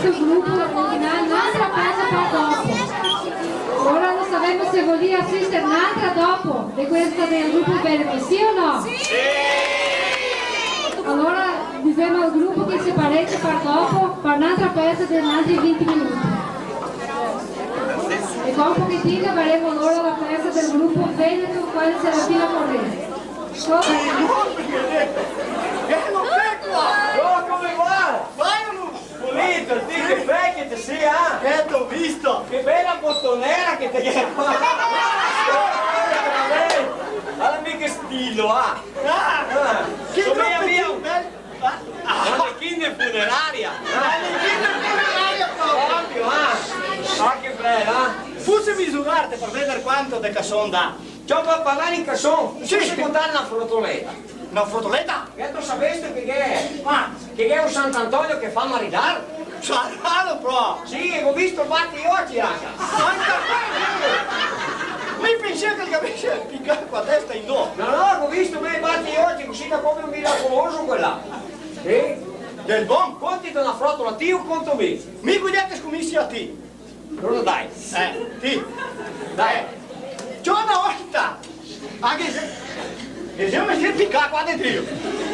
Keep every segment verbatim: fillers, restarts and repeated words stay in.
Questo grupo, na, n'altra pesa par dopo. Ora no savemo se volì asister n'altra dopo de questa del grupo Veneto, sì o no? Sì! Alora disemo al grupo che se parece par dopo, par n'altra pesa de n'altri vinti minuti. E qua un pochetin gavaremo alora la pesa del grupo Veneto, qua de Serafina Corrêa. Cosa? Che no xe qua! No, come va? Vai, Pulito, ti che vecchio te si, ah? Eh, te go visto! Che bela botonera che te ghe! Ala mica stilo, ah! Ah! Ah! Che somea tropo mia un bel, ah! Manequin de funeraria! Manequin de funeraria proprio! Proprio, ah! Ah, che bela, ah! Fuse misurarte par veder quanto de cason dà. Ciò, par parlar in cason, sì, fuse contar na frotoleta. Na frotoleta? Che te savesto che ghe xe? Ah. Che ghe xe un Sant'Antonio che fa maridar? Saralo, pro! Sì, go visto el batiloci anca. Anca quel! Mi pensea che el gavese picà co la testa in do. No, no, go visto ben el batiloci, cusì da come un miracoloso quel là. Sì? Del bon? Conti de na frotola ti o conto mi? Mi go idea che scominsi ti. Alora dai. Eh, ti. Dai. Eh. Ciò, na volta. Anca se, che se me si picà qua dentro.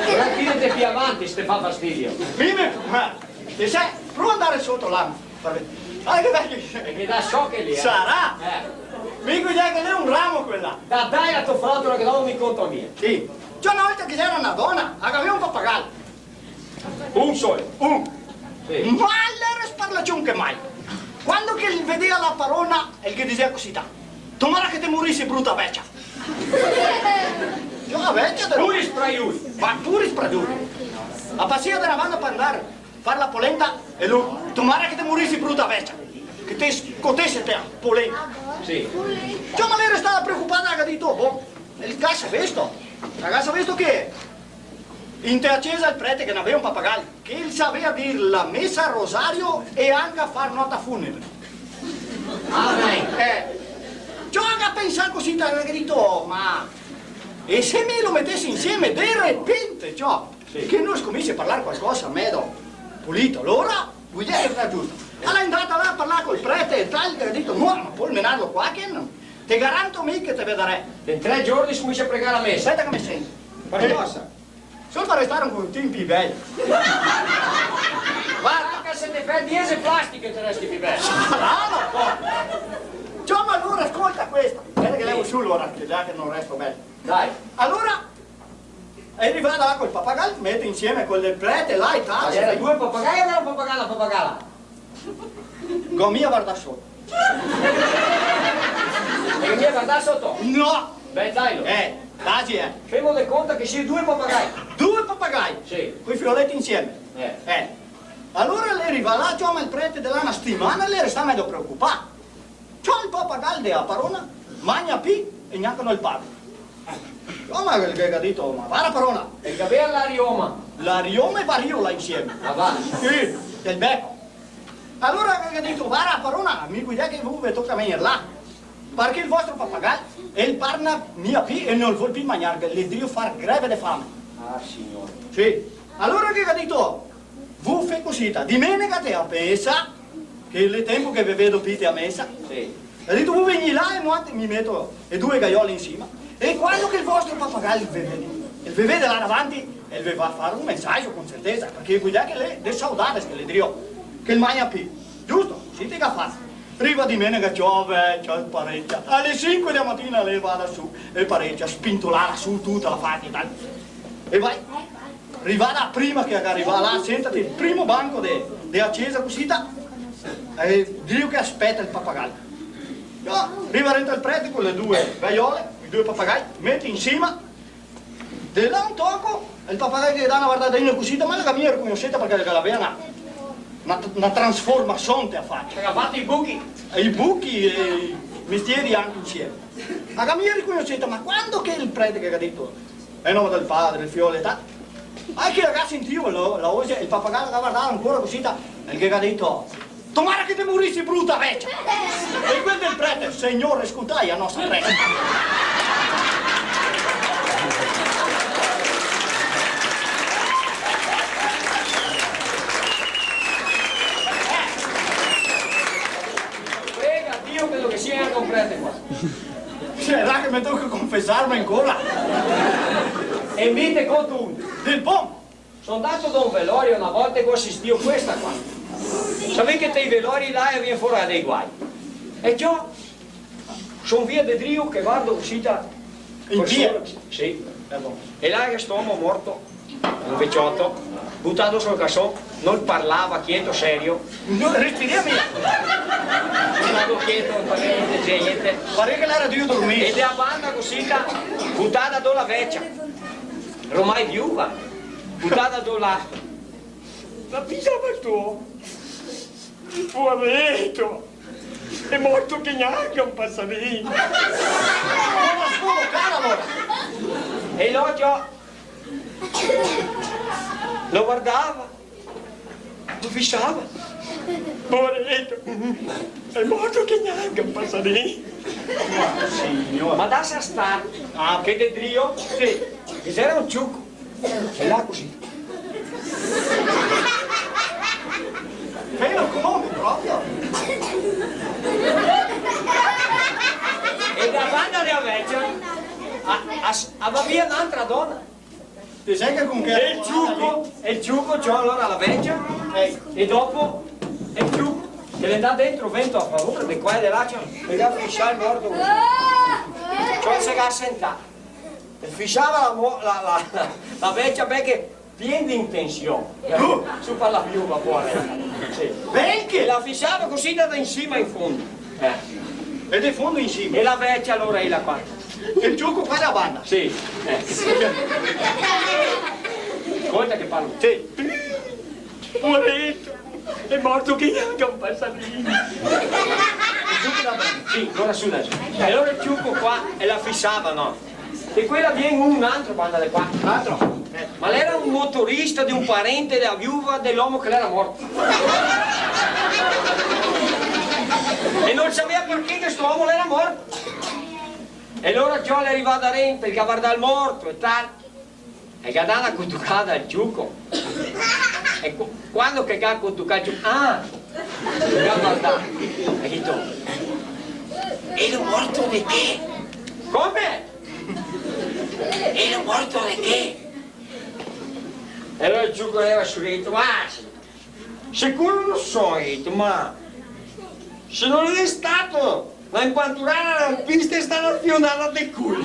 Alora tirate pì avanti, se te fa fastidio. Mi me, ma, te sa, prova andar soto là. Varda. Anca dai. E che dà ciò che lì, eh. Sarà? Eh. Mi go idea che l'è un ramo quel là. Da, dai la to frotola che dopo mi conto a mi. Sì. Ciò, na volta che ghe gera na dona, la gavea un papagal. Un solo, un. Sì. Ma l'era sparlacion che mai. Quando che el vedea la parona, el ghe disea cusì, ta: "Tomara che te morisi, bruta vecia." Ciò, la vecia de... Pur sparlacion. Ma pur sparlacion. La pasea de na banda par andar far la polenta e lu: "Tomara che te morisi, bruta vecia, che te scotese te la polenta." Sì. Ciò, ma l'era stà preocupada, la ga dito: "Bon, el ga savesto, el ga savesto che inte la cesa el prete che ghe n'avea un papagal, che el savea dir la mesa, rosario e anca far nota funebre." Ah, ben. Eh. Ciò, la ga pensà cusì, ta, la ga dito: "Ma e se mi lo metese insieme de repente, ciò, sì, che no scominsia a parlar qualcosa, medo Pulito, alora vol dir che sta giusto." Alora l'è ndata là a parlar col prete e tal, el ga dito: "No, ma pol menarlo qua che no, te garanto mi che te vedarè." In tre giorni scominsia a pregar la mesa. Speta che me sento. Par cosa? Sol par restar un pochetin pì bel. Varda. Anca se te fè diese plastiche te resti pì bel. Bravo, po. Ciò, ma alora scolta questa. Speta che levo su alora, che già che no resto bel. Dai. Alora, l'è rivada là col papagal, mete insieme col del prete, là e tal. Ma ghe gera due papagai o gera un papagal, na papagala? Go mia vardà soto. E mia vardà soto? No! Ben, dai, lo. Eh, tasi, eh. Femo de conta che sia due papagai. Due papagai? Sì. Coi fioleti insieme? Eh. Eh. Alora l'è rivà là, ciò, ma el prete de là na setimana, l'è restà medo preocupà. Ciò, el papagal de la parona magna pì e gnanca no el parla. Ciò, ma el, el ga dito: "Ma vara, parona." El gavea la rioma. La rioma e variola insieme. Ah, va. Sì, del beco. Alora el ga dito: "Vara, parona, mi go idea che vu ve toca vegner là, parché el vostro papagal, el parla mia pì e no vol pì magnar, che l'è drio far greve de fame." Ah, signor. Sì. Alora el ga dito: "Vu fè cusì, ta, dimenega te la mesa, che l'è tempo che ve vedo pì te la mesa." Sì. El ga dito: "Vu vegnì là e noantri mi meto e due gaiole in sima. E quando che el vostro papagal ve vede, el ve vede là davanti, el ve va far un mensagio con certeza, parché go idea che l'è de saudades che l'è drio, che el magna pì." Giusto? Cusì te ga fato. Riva dimenega, ciò, vecia, el parecia. Ae sinque de la matina l'è levada su, el parecia, spintolada su tuta la facia, tal. E vai. Rivada prima che la ga rivà là, sentata al primo banco de, de la cesa, cusì, ta, e drio che la speta el papagal. Ciò, riva dentro el prete co le due gaiole, i due papagai, mete in sima, de là un toco, el papagal ghe dà na vardadina cusì, ta, ma la ga mia ricognoseta parché la gavea na, na, na trasformasion te la facia. Che ga fato i buchi. E i buchi e i mestieri anca insieme. La ga mia ricognoseta, ma quando che el prete che ga dito: "In nome del Padre, del Fiol e tal." Anca la ga sentìo, lo, la voce, el papagal la ga vardà ancora cusì, ta, el ghe ga dito: "Tomara che te morisi, bruta vecia!" E quel del prete: "Signor, scoltai la nostra prece." Zarma ancora? E mi te conto un. Del bon. Son ndato da un velorio na volta e go asistìo questa qua. Savè che te i velori là e vien fora dei guai. E ciò, son via de drio che vardo cusita. In via? Sì. Eh, bon. E là che sto omo morto, un vecioto, butà sul cason, no parlava, chieto, serio. No, respirava mia. Butà chieto, no parlava gnente, gnente. Parea che l'era drio dormir. E de a banda cusita, butà do la vecia. Ormai viuva, butà do là. La pisava sto. Poareto. Xe morto che gnanca un pasarin. Ma solo cara, alora. E l'ocio lo vardava, lo fisava. Poareto. Xe morto che gnanca un pasarin. Signor. Ma dasa star, ah, che de drio, sì, ghe gera un ciuco. E là cusì. Ve lo come proprio? E da banda de a vecia, a, a, a va via n'antra dona. Te sa che con che... E el ciuco, e el ciuco, ciò, alora la vecia, eh, e dopo el ciuco, che l'è ndà dentro vento a favore, de qua e de là, ciò, e ga fisà el morto. Ciò, se ga sentà. E fisava la mo-, la, la, la, la vecia, parché pien de intension. Uh! Su par la viuva, poareta. Sì. Parché? E la fisava cusì da, da in sima in fondo. Eh. E de fondo in sima. E la vecia alora ela qua. E el ciuco qua da banda. Sì. Eh. Scolta che parlo. Sì. Poareto, xe morto che gnanca un pasarin. Sì, alora su deso. E alora el ciuco qua e la fisava, no? E quela vien un altro, banda de qua. Altro? Eh, ma l'era un motorista de un parente de la viuva de l'omo che l'era morto. E no savea parché che sto omo l'era morto. E alora ciò l'è rivà darente, el ga vardà el morto e tal. E ga dà na cutucada al ciuco. E cu-, quando che ga cutucà el ciuco, ah! Ga vardà. Ga dito: "Elo morto de che?" "Come? Elo morto de che?" E alora el ciuco el ga dito: "Ma sì, sicuro no so, ma se no l'è stato na impanturada de piste, l'è stà na fionada de culo."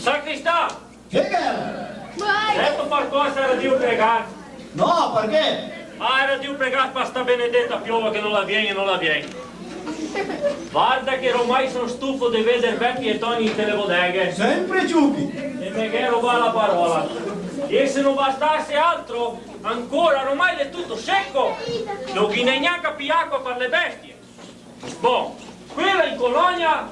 Sacristan! Che gera? Seto par cosa l'era drio pregar? No, parché? Ah, l'era drio pregar par sta benedeta piova che no la vien e no la vien. Varda che ormai son stufo de veder veci e toni inte le bodeghe. Senpre ciuchi. E me ghe roba la parola. E se no bastase altro, ancora ormai l'è tuto seco. No ghe n'è gnanca pì acua par le bestie. Bon, quela in colonia,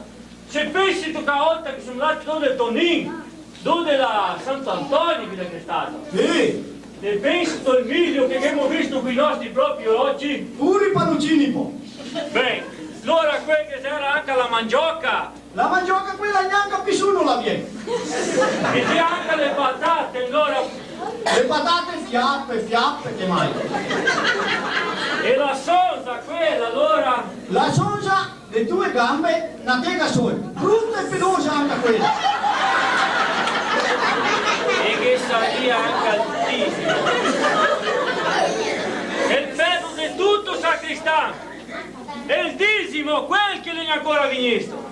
se pensi tu che a volta che semo ndati do del Tonin, do dela Sant'Antonio, quela che xe stata? Sì. Te pensi tu el milio che ghemo visto coi nostri propri oci? Pure i panucini, po. Ben, alora quela che gera anca la mandioca. La mandioca quela gnanca pì su no la vien. E ghe xe anca le patate, alora. Le patate fiape, fiape, che mai. E la sonza, quela, alora? La sonza de due gambe, na tega sola. Bruta e pelosa anca quela. E ghe saria anca el disimo. E el pezo de tuto, sacristan. El disimo, quel che l'è ancora vignesto.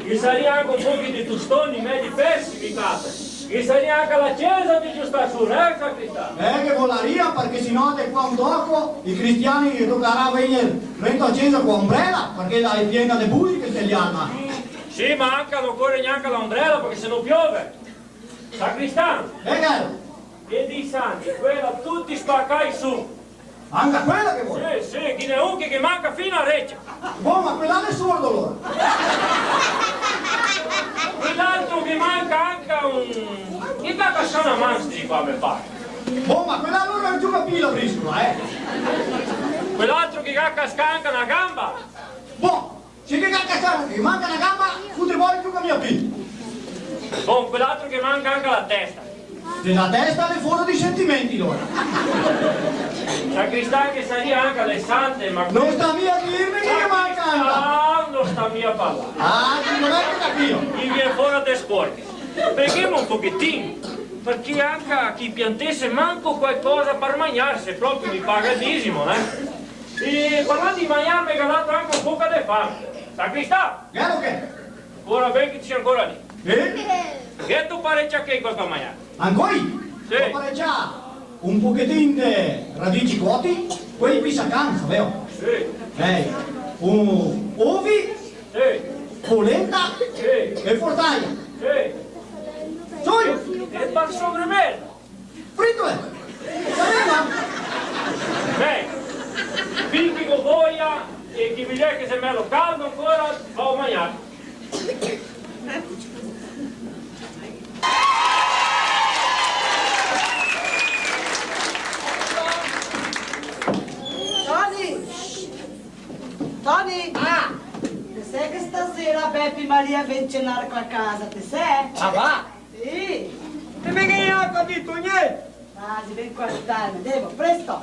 Ghe saria anca un pochi de tostoni, medi pesi, mi cape. Ghe saria anca la cesa de giustar su, eh, sacristan? Eh, ghe volaria, parché se no de qua un toco i cristiani ghe tocarà vegner rento a cesa co a ombrela, parché la xe piena de busi che se llama. Sì, ma anca no ocore gnanca la ombrela, parché se no piove. Sacristan! Venga! E dei santi, quela tuti spacai su. Anca quela che vol? Sì, sì, ghe n'è un che ghe manca fin la recia. Bon, ma quel là l'è sordo, alora. Quel altro ghe manca anca un... Ghe ga cascà na man, sti qua, me pare. Bon, ma quel là alora no gioga pì la briscola, eh. Quel altro ghe ga cascà anca na gamba. Bon, se ghe ga cascà, ghe manca na gamba, futebol no gioga mia pì. Bon, quel altro ghe manca anca la testa. De la testa l'è fora dei sentimenti, alora. Sacristan, ghe saria anca le sante, ma... No sta mia dirme che ghe manca anca. Ah, no sta mia parlar. Ah, sì, no me capìo. I vien fora de sporche. Preghemo un pochetin, parché anca che i piantese manco qualcosa par magnar, se proprio i paga el dizimo, eh. E parlant de magnar, me ga dato anca un poco de fame. Sacristan! Gheto che? Ora ben che ti si ancora lì. Eh? Gheto parecià che qualcosa da magnar? Ancoi? Sì. Go parecià un pochetin de radici coti, quei pisacan, saveo? Sì. Eh, un, ovi, sì, polenta, sì, e fortaia. Sì. Solo. E par sobremesa? Frito, eh! Saveva? Ben, fin che go voia e che mi vede che xe melo caldo ancora, vao a magnar. Toni! Toni! Ah! Te sè che stasera Bepi e Maria vien cenar qua casa, te sè? Ah, va? Sì. E me ghe ga capìo gnente. Ah, sì, vien qua, dai, andemo, presto.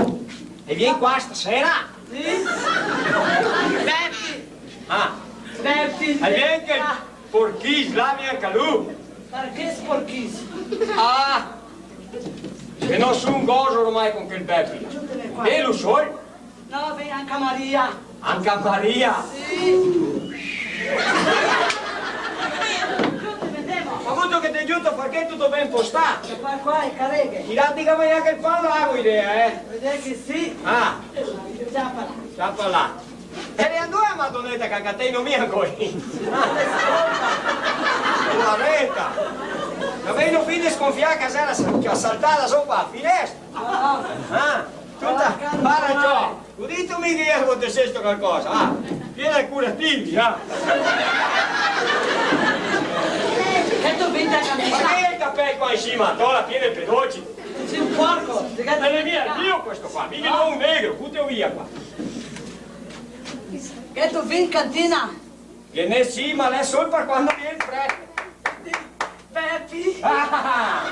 E vien qua stasera? Sì. Bepi. Ah. Bepi. E vien che... Ah. Sporchis, là vien anca lu. Parché sporchis? Ah. Che no son goso ormai con quel Bepi. Giuteme qua. E lu sol? No, vien anca Maria. Anca Maria? Sì. Giuteme, andemo. Ma vuto che te giuto, parché tuto ben postà? Che par qua e careghe. Tirate che magnar el pan, no go idea, eh. Vedè che sì. Ah. Ciapa là. Ciapa là. E l'è andà la Madoneta che anca te no mia ancoi. Povareta. Gavendo fin de sconfiar che la xe sa-, che la xe saltada sora la finestra. Ah, tuta, varda ciò. Go dito mi che ghe xe sto calcosa, ah. Piena de curativi, ah. Che te vedi a camisa? Ma che xe i capei qua in sima? Tola piena de pedoci. Te si un porco. Ma l'è mia el mio questo qua, mi ghe do un negro, butelo via qua. Gheto vin in cantina? Ghe n'è sì, ma l'è sol par quando vien el prete. Bepi! Ah!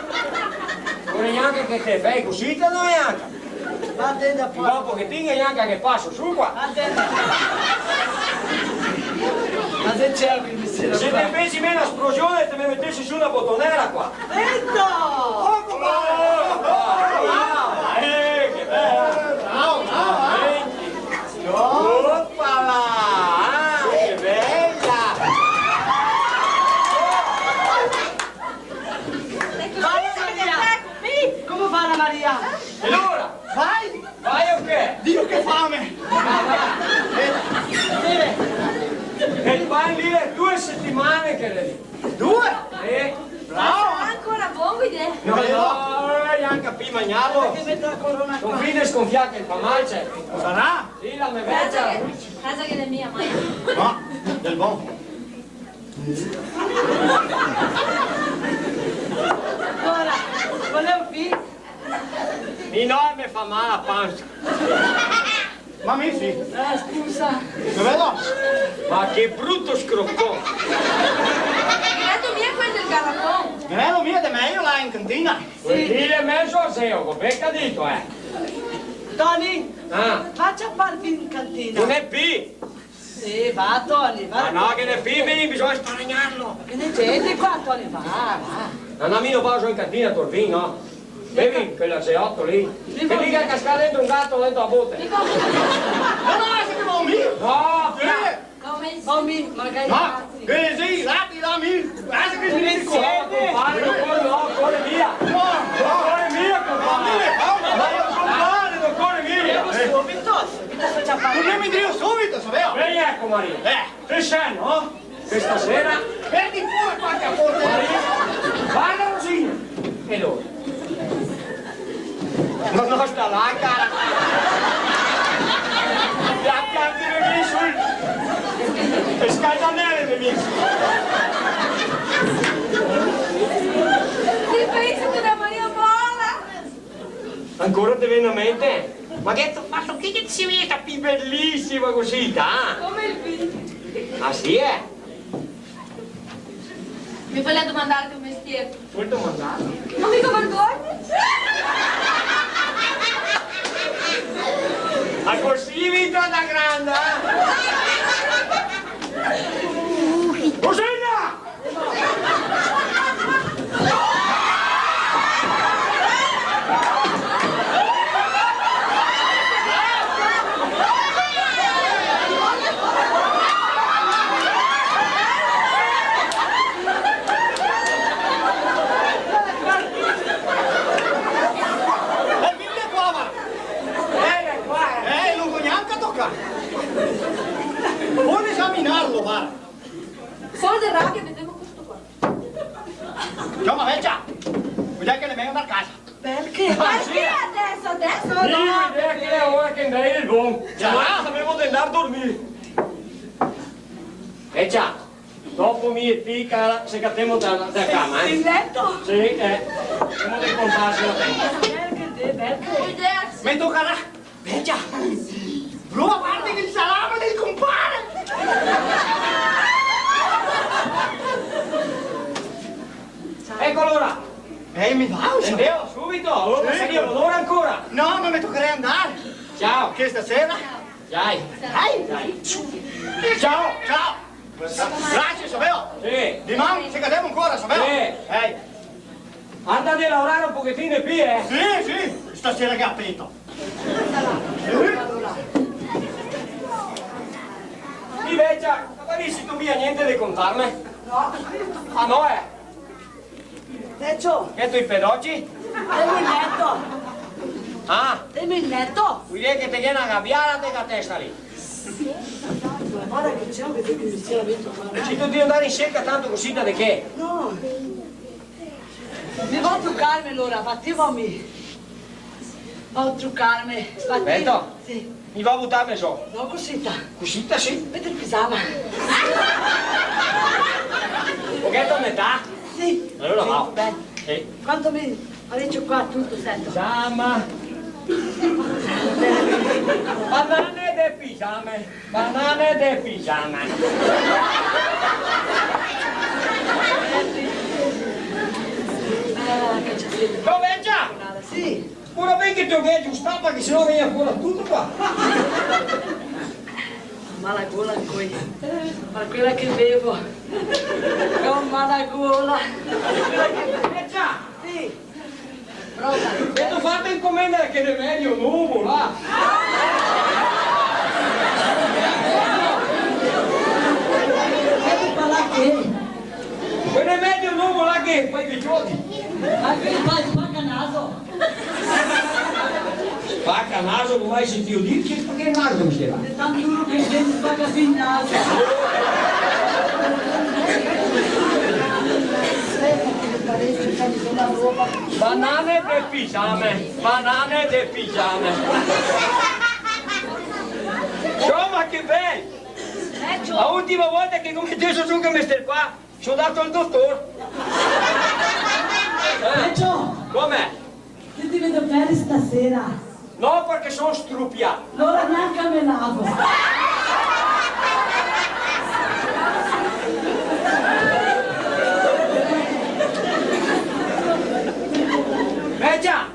Vol gnanca che te fè cusì, te no gnanca. Va dentro, po'. Dopo che ti gnanca che paso su qua. Va dentro. Ma se c'è il mistero? Se te fesi me na splosion, te me metesi su na botonera qua. Dentro! Oh, oh, oh, oh, eh, che bela! Bravo, bravo, eh! Opa là! Ah, che bela! Vai, Maria! Come va la Maria? E alora? Vai! Vai o che? Dio, che fame! Dime. E el pan lì l'è due setimane che l'è lì. Due? Eh, bravo! Ma sarà ancora bon, Guidè? No, no, eh, gnanca pì magnarlo. Perché mete la corona qua? Son fin de sconfiar che el fa mal, cioè. Sarà? Sì, la me vecia. Casa che, casa che l'è mia, ma... No, del bon. Ora, volevo pì. Mi no, me fa mal la pansa. Ma mi sì. Eh, scusa. Che vedo? Ma che bruto scroccon. Ghe n'è mia quel del garrafon? Ghe n'è mia de mejo là in cantina? Sì. Quel lì l'è mejo aseo, ben che ga dito, eh. Toni, ah, va a ciapar vin in cantina. No ghe n'è pì. Sì, va, Toni, va. Ma no, che ghe n'è pì vin, bisogna sparagnarlo. Ma che ghe n'è gente qua, Toni, va, va. No, no, mi no vao in cantina a tor vin, no. Bevi quel aseoto lì. Sì, che va. Lì che xe cascà dentro un gato dentro la bote. Sì, va. No, no, se te vol mi? No. Eh. Come si... Come, magari... No, che sì, là, là, mi. Guarda che mi dico. Come siete? No, compare, no, no, core mia. No, no. No, core mia, compare. Ma mi me calmo. Ma no, compare, no, core mia. Devo subito, subito sto ciapando. Parché mi digo subito, sapevo? Vien, eco, Maria. Eh. Te sè, no? Che stasera? Vedi pure qua che porta. Maria, varda, Rosina. E lora? No, no, sta là, cara. E scaldanele, me dixe. Ti pensi che la Maria Bola? Ancora te vien in mente? Ma che te ga fato, che, che te si vista pì belisima cusì, ah? Come el vin. Ah, sì, eh? Mi voleva domandarte un mestiere. Vuoi domandare? Non mi vergogno. Ma cusì vita da granda, eh? Rosina! E vien qua, va. Eh, qua, eh. Eh, no go gnanca tocà. Vol esaminarlo, va. Solo de rabia, vedemo questo qua. Ciò, ma vecia, vuto che ne vegno da casa? Perché? Ah, sì. Perché adesso? Adesso no. Sì, vedè che xe ora che ndè el bon. Già. Ora savemo de ndar dormir. Vecia, dopo mi e ti, cara, se catemo da, da cama, eh? In leto? Sì, eh. Ndemo de contarse la testa. Perché, perché? Me tocarà. Vecia! Prova a farme el salame del compare! Eco alora! Eh, mi va, o se... Ndemo subito! Oh, sì, ma xe l'ora ancora! No, ma me tocarà ndar! Ciao! Che stasera? Dai! Dai! Dai! Ciao! Ciao! Grasie, saveo! Sì! Diman se catemo ancora, saveo! Sì! Ehi! Anda de laorar un pochetin de pì, eh? Sì, sì, stasera che apeto. Ti vecia, ma gavesito mia gnente de contarme? No. Ah, no, eh? Vecio. Che te i pedoci? Demo in leto. Ah? Demo in leto. Vol dir che te ghe na gabiara te ga testa lì. Varda che xe, che te mi dixea dentro, varda. Ti te devi ndar in serca tanto cusì da de che? No. Mi vo trucarme, alora, va ti, vo mi. Vo trucarme, va ti. Beto? Sì. Mi vo butarme zo. No, cusita. Cusita, sì. Meti el pisama. Pochetto a metà? Sì. Alora va. Sì, ben. Sì. Quanto mi, adeso qua tuto, sento. Pisama. Banane de pisame. Banane de pisame. Ah, che xe sempre... Ciò, vecia! Sì. Ora ben che te lo ghe giustà, parché se no vien fora tuto qua. Mala gola, coi. Ma quela che bevo. Go mala gola. Vecia! Sì. Pronta? Gheto fato incomenda de che remedio novo là? Gheto parlà che? Quel remedio novo là che fa i vecioti? Ma che fa, spaca naso? Spaca naso, no go mai sentìo dir che spaca naso, mi dixeva. Xe tanto duro che el spaca fin naso. Banane de pisame, banane de pisame. Insoma, che bel! Eh, ciò. La ultima volta che go meteso su che mestier qua, so ndà al dotor. Eh, ciò. Come? Che ti vedo bel stasera. No, parché so strupià. Alora gnanca me lavo. Vecia!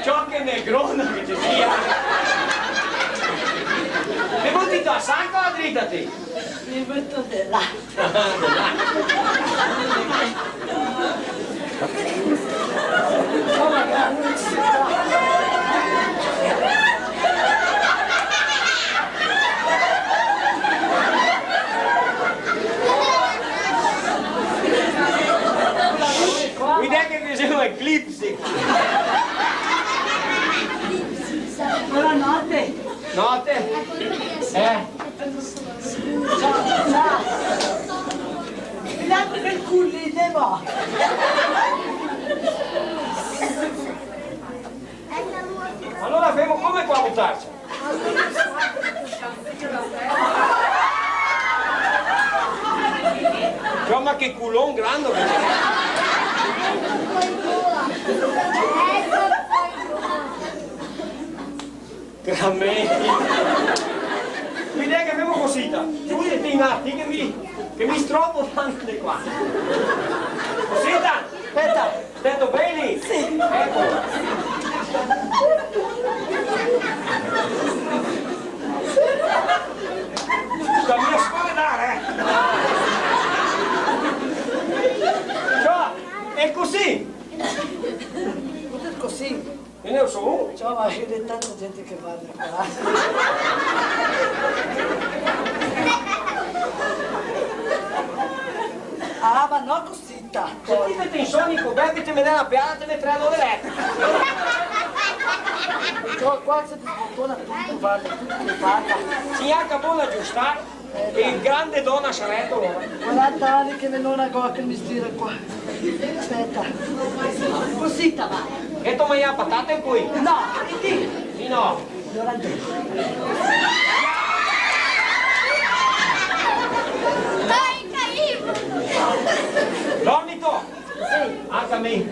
Ciò, che negrona che te sia! Te buti a sanca o a drita, ti? Mi buto de là. Vedè che te si un eclipsi. Buonanote. Note. Eh. Ciao, ciao. Mirate che el cul lì, devo. Alora femo come qua a butarse? Ciò, ma che culon grando che xe! Gramenti. L'idea che femo cosita. Giulio, ti in là, ti che mi, che mi stropo tanto de qua. Cosita? Speta. Steto beni? Sì. Eco. Sta via scoledare, eh. Ciò, xe cusì. Cusì. Che ne so? Ciò, ma xe de tanta gente che varda qua. Ah, ma no cusì tanto. Se ti te te insoni co Bepi, te me dè na peada, te me treno de leto. Ciò, qua se disbontona tuto, varda, tuto che varda. Sì, anca bona giusta. Eh, che grande dona sarà, alora. Quaranta ani che me nona go che mi stira qua. Speta. Cusì te va. E ti te magni patate poi? No, e ti? Mi no. Alora te. Dai, Caimo! Dormito! Sì. Anca mi.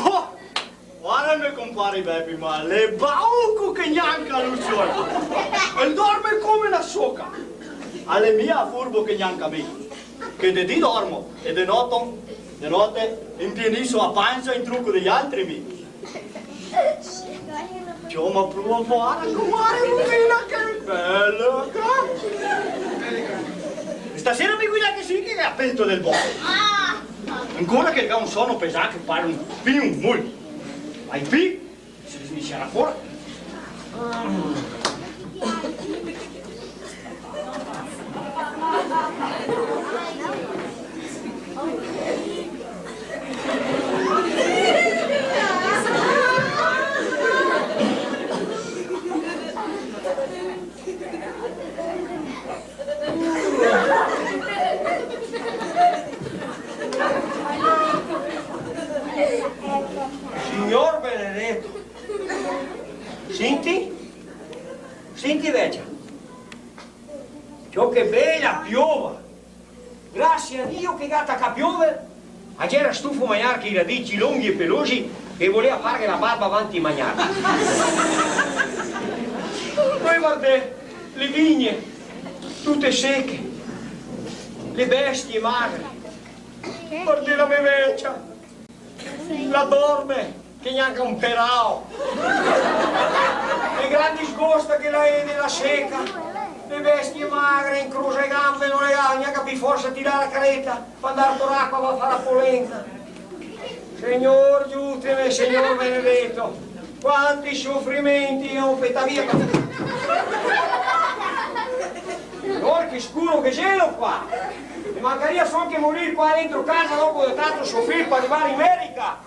Oh! Varda el me compare Bepi, ma l'è bauco che gnanca lu, ciò. El dorme come na soca. L'è mia furbo che gnanca mi. Che de dì dormo, e de noto, de note, inpieniso a pansa in truco dei altri, mi. Ciò, ma prova a fare, comare Rufina, che bela, ca! Stasera mi guida che sì che xe a pento del bosco. Ancora che el ga un sono pesante, che pare un, fin un mul. Ai pi, se dismisiarà fora. Signor benedeto! Sinti? Sinti, vecia. Ciò, che bela piova! Grasie a Dio che ga tacà piover! A gera stufo magnar chei radici longhi e pelosi e volea farghe la barba avanti magnar. Poi vardè, le vigne, tute seche, le bestie magre. Vardè la me vecia, la dorme, che gnanca un perao. Le gran disgosta che la xe de la seca, le bestie magre, incrosa e ganbe, no le ga gnanca pi forsa a tirar la careta, par ndar tor acua, va a far la polenta. Signor, giuteme, Signor benedeto, quanti sofrimenti, oh, speta, via. Signor, che scuro che gelo qua! Me mancaria sol che morir qua dentro casa dopo de tanto sofrir par rivar in Merica!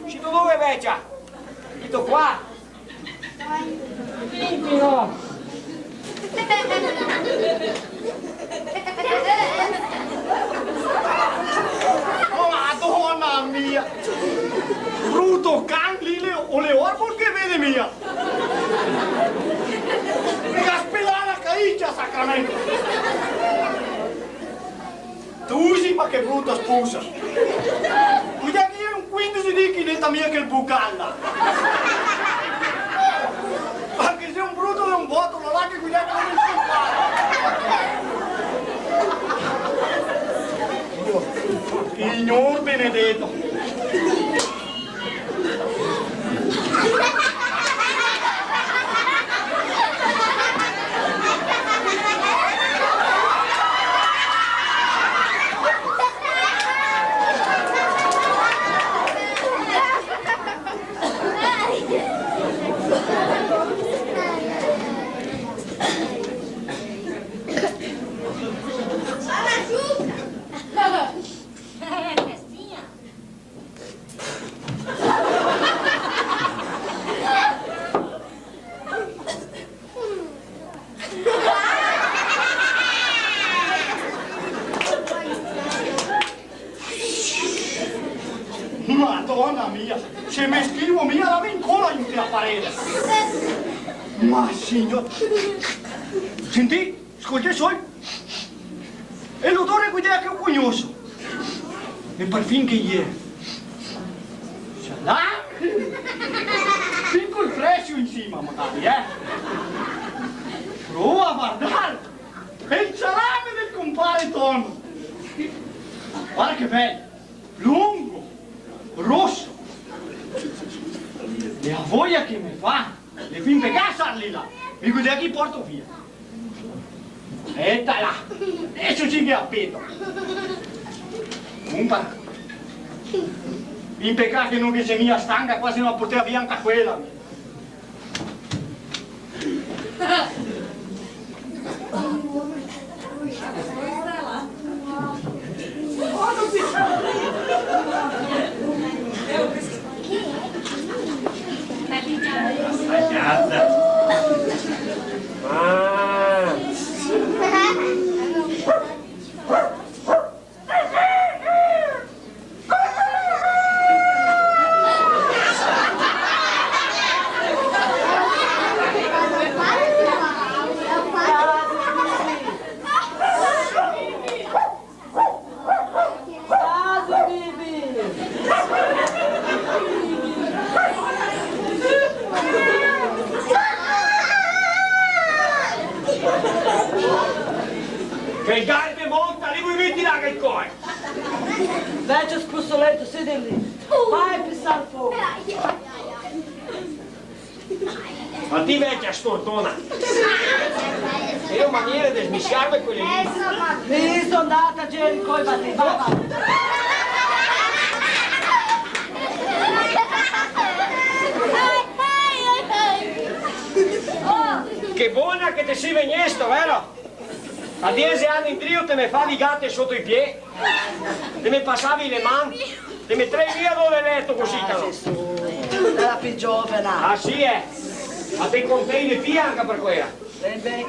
Sito dove, vecia? Sito qua? Senti, no! Oh, Madona mia! Bruto can, lì le, o le orbo che vede mia! Me ga spelà la caicia, sacramento! Tusi, ma che bruta spusa! Cuidà che xe un quindese dì che neta mia quel bucalla! Ma che xe un bruto de un boto, ma va che cuidà che no me scompare! Signor benedeto! Madona mia, se me schivo mi, la me incola inte la parede. Ma signor, sentì, scoltè sol. E l'odore, quel che lo cognoso. E parfin che iera. Salà? Fin col frescio in sima, magari, eh? Prova a vardar. E el salame del compare Tono. Varda che bel. Longo, roso. E la voia che me fa de fin pegà a sarli là. Mi go dito che i porto via. Eta là. Deso sì che la peto. Compare. In pecà che no ghe xe mia stanca, qua se no la portava via anca quela. Che galbe monta, li voi meti là che coi? Vecio spusoleto, sedi lì. Vai, pisar fogo. Ma ti vecia stortona. E io maniere de smisiarme quele lì. Mi so ndata a Gerico, va ti, va, va. Che bona che te si vegnesto, vero? A diese ani indrio te me favi gate soto i pie, te me pasavi le man, te me trevi via do del leto cusì, ah, caro. Sì, su, era più giovana. Ah, sì, eh? Ma te contei de ti anca par quela? Ben, ben.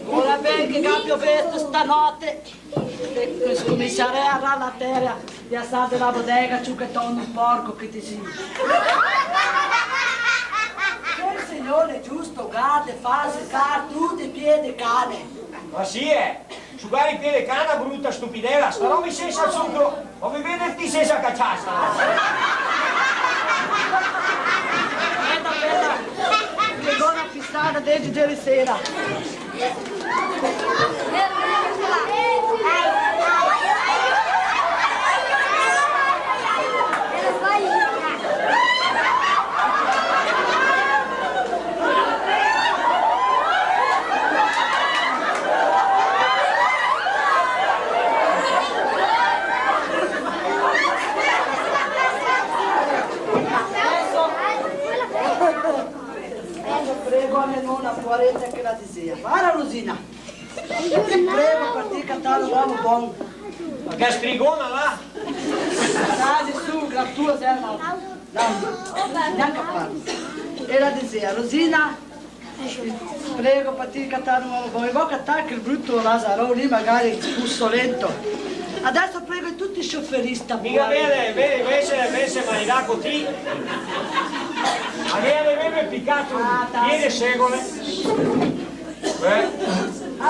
Ora ben che ga piovesto stanote, te scominsiarè a arar la tera e a sar de la bodega, ciuchetón, un porco che te si. Che el Signor giusto ga de far secar tuti i pie de cane. Ma sì, eh? Sugar i pie de cana, bruta stupidela, sta roba sensa zucro, o ve veder ti sensa caciasa. Speta, speta, che go na pisada de ieri sera. Deso prego a me nona, povareta, che la dixea: "Vara, Rosina, te prego par ti catar un omo bon." Ma che strigona là! Dai su, gratuosa, eh, no. No, gnanca parlo. E la dixea: "Rosina, prego par ti catar un omo bon." E go catà quel bruto lazaron lì, magari spusoleto. Deso prego tuti i scioferista. Mica bene, bene, invese, invese, ma i dago ti. Ma che aveva picato un piede segole. Eh?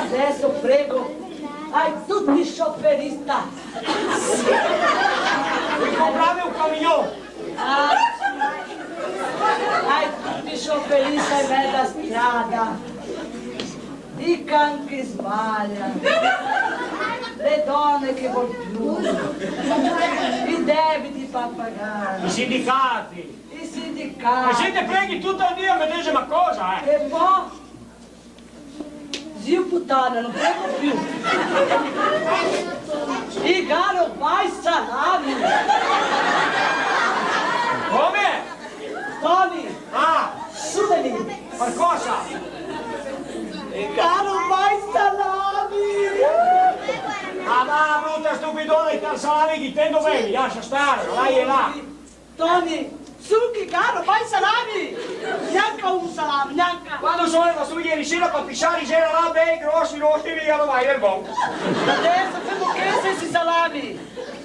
Deso prego a tuti i scioferista. Mi comprave un camion. Ah, a tuti i scioferista in meza strada. I can che sbalia. Le done che vol più. I debiti par pagar. I sindicati. I sindicati. E se te preghi tuto el dì la medesima cosa, eh? E po'? Zio putana, no prego più. I ga robà i salami. Come? Toni! Ah! Su de lì! Par cosa? I ga robà i salami! Ah, ma bruta stupidona, i salami che intendo ben, lasa star, là e là. Toni, su che i ga robà i salami! Gnanca un salame, gnanca! Quando so ndà su ieri sera par pisar, i gera là bei grosi, rosi, i ga robà del bon. Deso femo che se i salami?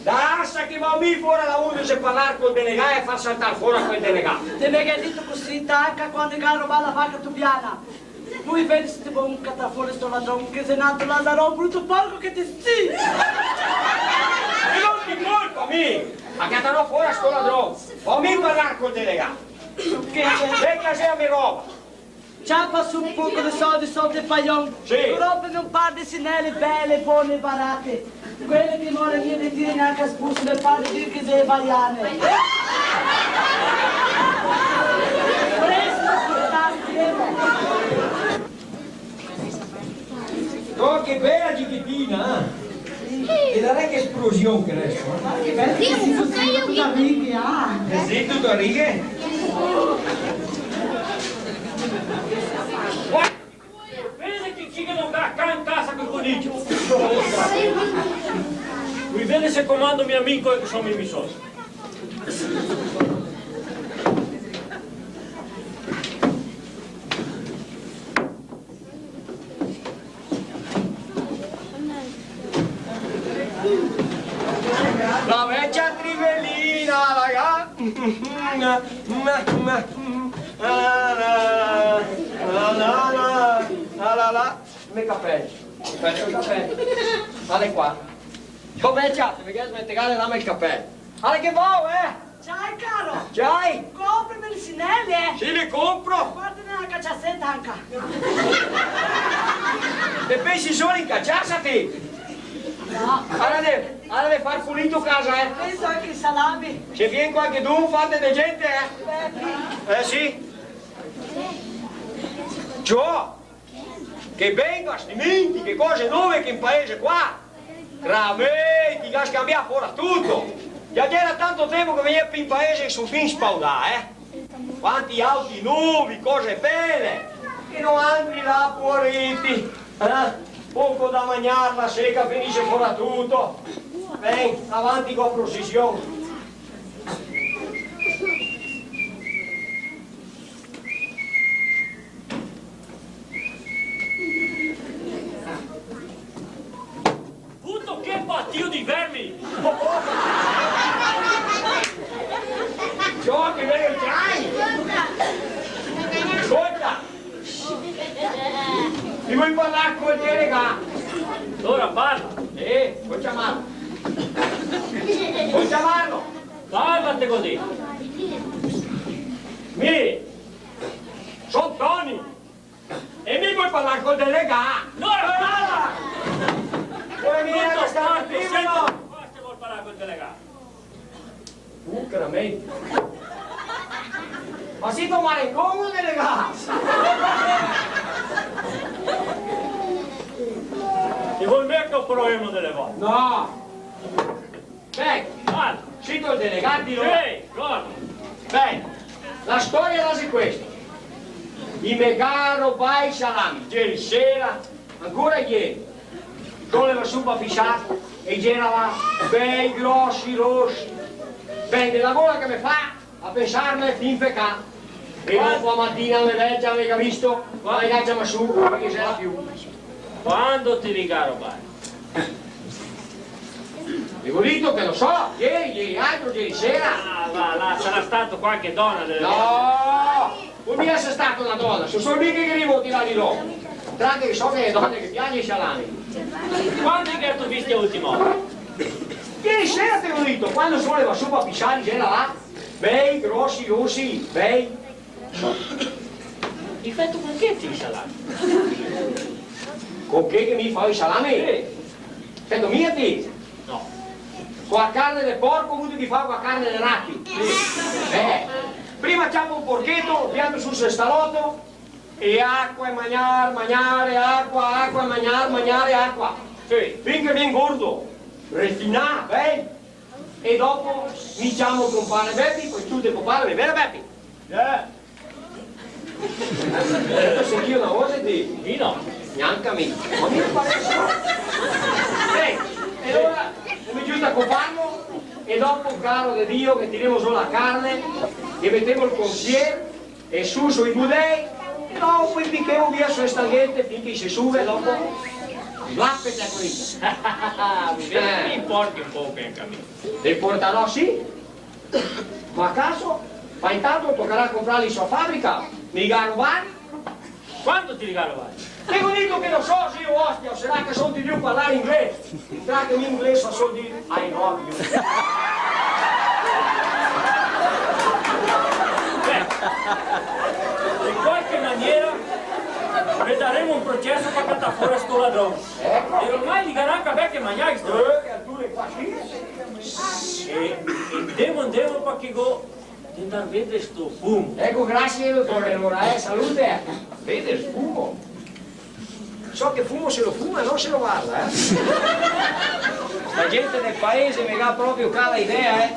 Lasa che vao mi fora da undexe parlar col delegà e far saltar fora quel delegà. Te me ghe dito cusì, tanca quando che ga robà la vaca tubiana. Lu i vede se te vol catar fora sto ladron, che xe nato lazaron, bruto porco che te si! E no ti colpa mi! Ma catarò fora sto ladron! Vao mi parlar col delegà! Che xe? Che xe la me roba? Ciapa su un poco de soldi soto el pajon. Sì. Rompeme un par de sinele bele, bone, barate. Quele che more via de dire gnanca spuso de par de dir che xe vaiane. Presto, portarte. Oh, che bela giachetina, eh! E la re che esplosion che resto, eh! Ma che bela che si così, tuta righe, ah! Eh sì, tuta righe! Guarda! Vede che chi che no ga can casa col coniglio! Voi vede se comando mi amico e che son mi, mi socio. La vecia trivelina, la ga-, la, la, la. Me capel. Aspeta, me capel. Vale qua. Ciò, vecia, te me ghe smentegà de dame el capel. Vale che vao, eh? Ciao, caro. Ciao. Compreme le sinele, eh? Sì, le compro. Porteme na caciaseta anca. Te pensi solo in caciasa, ti? No. Ara de, ara de far pulito casa, eh? Penso anca ai salami. Se vien qualchedun, fate de gente, eh? Bepi. Eh, sì. Ciò. Che bei bastimenti, che cose nove che in paese qua! Tramei, ti ga scanbià fora tuto! Ghe gera tanto tempo che vegnea pi in paese e so fin spaudà, eh! Quanti auti novi, cose bele! E noantri là, poareti, eh? Poco da magnar, la seca, finise fora tuto! Ben, avanti co la prosision! Puto, che batio de vermi! Ciò, che bel che te si! Scolta! Ti vol parlar col delegà? Alora parla! Eh, vol ciamarlo! Vol ciamarlo! Parla, te go dito! Mi! Son Toni! E mi vol parlar col delegà! No, no, no! Come mi... Bruto porco, senti, no? Qua se vol parlar col delegà! Uh, veramente! Ma sito marengon, delegà? Ti vol me che proemo dele volte? No! Ben, ah, sito el delegà, ti no? Sì, cosa? Ben, la storia la xe questa. I me ga robà i salami, ieri sera, ancora ieri. Go levà su pa fisar e i gera là, bei grosi, rosi. Ben, de la gola che me fa, a pensarme fin fecà. E dopo a matina me vecia, me ga visto, ma i ga ciamà su, parché ghe gera più. Quando ti li ga robà? Te go dito che lo so, ieri, ieri altro, ieri sera. Ah, va, là, sarà stato qualche dona dele... No! No mi so stato na dona, so solo mi che ghe rivo a tirarli do. Tranche che so che le done ghe piaxe i salami. Quando che te li ga visti l'ultima volta? Ieri sera, te go dito, quando so levà su pa fisar, i gera là. Bei, grosi, rosi, bei. I feto con che ti i salami? Con che che mi fao i salami? Sì. Feto mia ti? No. Co la carne de porco, vuto che i fao co la carne de rati? Sì. Eh, prima ciapo un porcheto, lo pianto su sul staloto, e acua e magnar, magnar e acua, acua e magnar, magnar e acua. Sì. Fin che vien gordo, refinà, bei. E dopo mi ciamo el compare Bepi, po' ti te, compare, vero Bepi? Eh. Te sentìo na voce, ti? Mi no. Gnanca mi. Ma mi me pare che so. Eh, e alora me giuto a coparlo, e dopo, caro de Dio, che tiremo zo la carne, che metemo el consier, e su, su i budei, e dopo i pichemo via su le stanghete fin che i se suve, dopo. Là, parché questa. Eh. Me importa un poco anca a mi. Te importarà, sì. Ma caso, ma intanto tocarà comprarli su fabrica, mi ga robar. Quanto te li ga robati? Te go dito che no so se i è ostia o sarà che son drio parlar inglese. Intanto mi inglese so dir "I love you". Beh, in qualche maniera ghe daremo un proceso par catar fora sto ladron. Eco. E ormai li ga anca ben che magnà, sto. Eh, che alture qua sì. Sì, e ndemo, ndemo, parché go de ndar a vedar sto fumo. Eco, grasie, dotore, alora, eh, salute. Vedar fumo? So che fumo se lo fuma, no se lo varda, eh. Sta gente del paese me ga proprio cala idea, eh.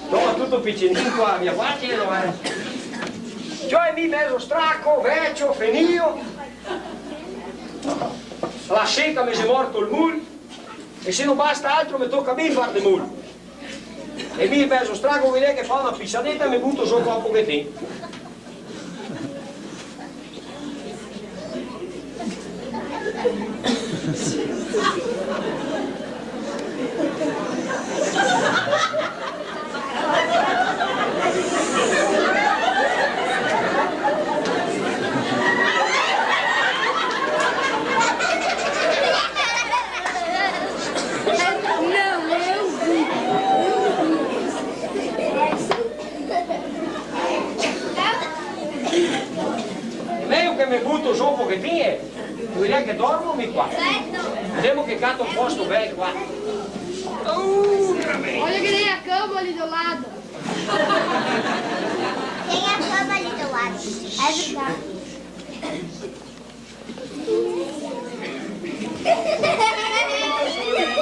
No, tuto picenin qua, mia, varda, no, eh. Cioè, mi mezo straco, vecio, fenìo. La seca, me xe morto el mul. E se no basta altro, me toca a mi far de mul. E mi mezo straco, vedè che fa na pisadeta, me buto zo qua un pochetin. Xe mejo che me buto zo un pochetin, eh. Vol dir che dormo mi qua. Vedemo che cato un posto bel qua. Uh, veramente. Olha que nem a cama ali do lado. Tem a cama ali do lado. É verdade.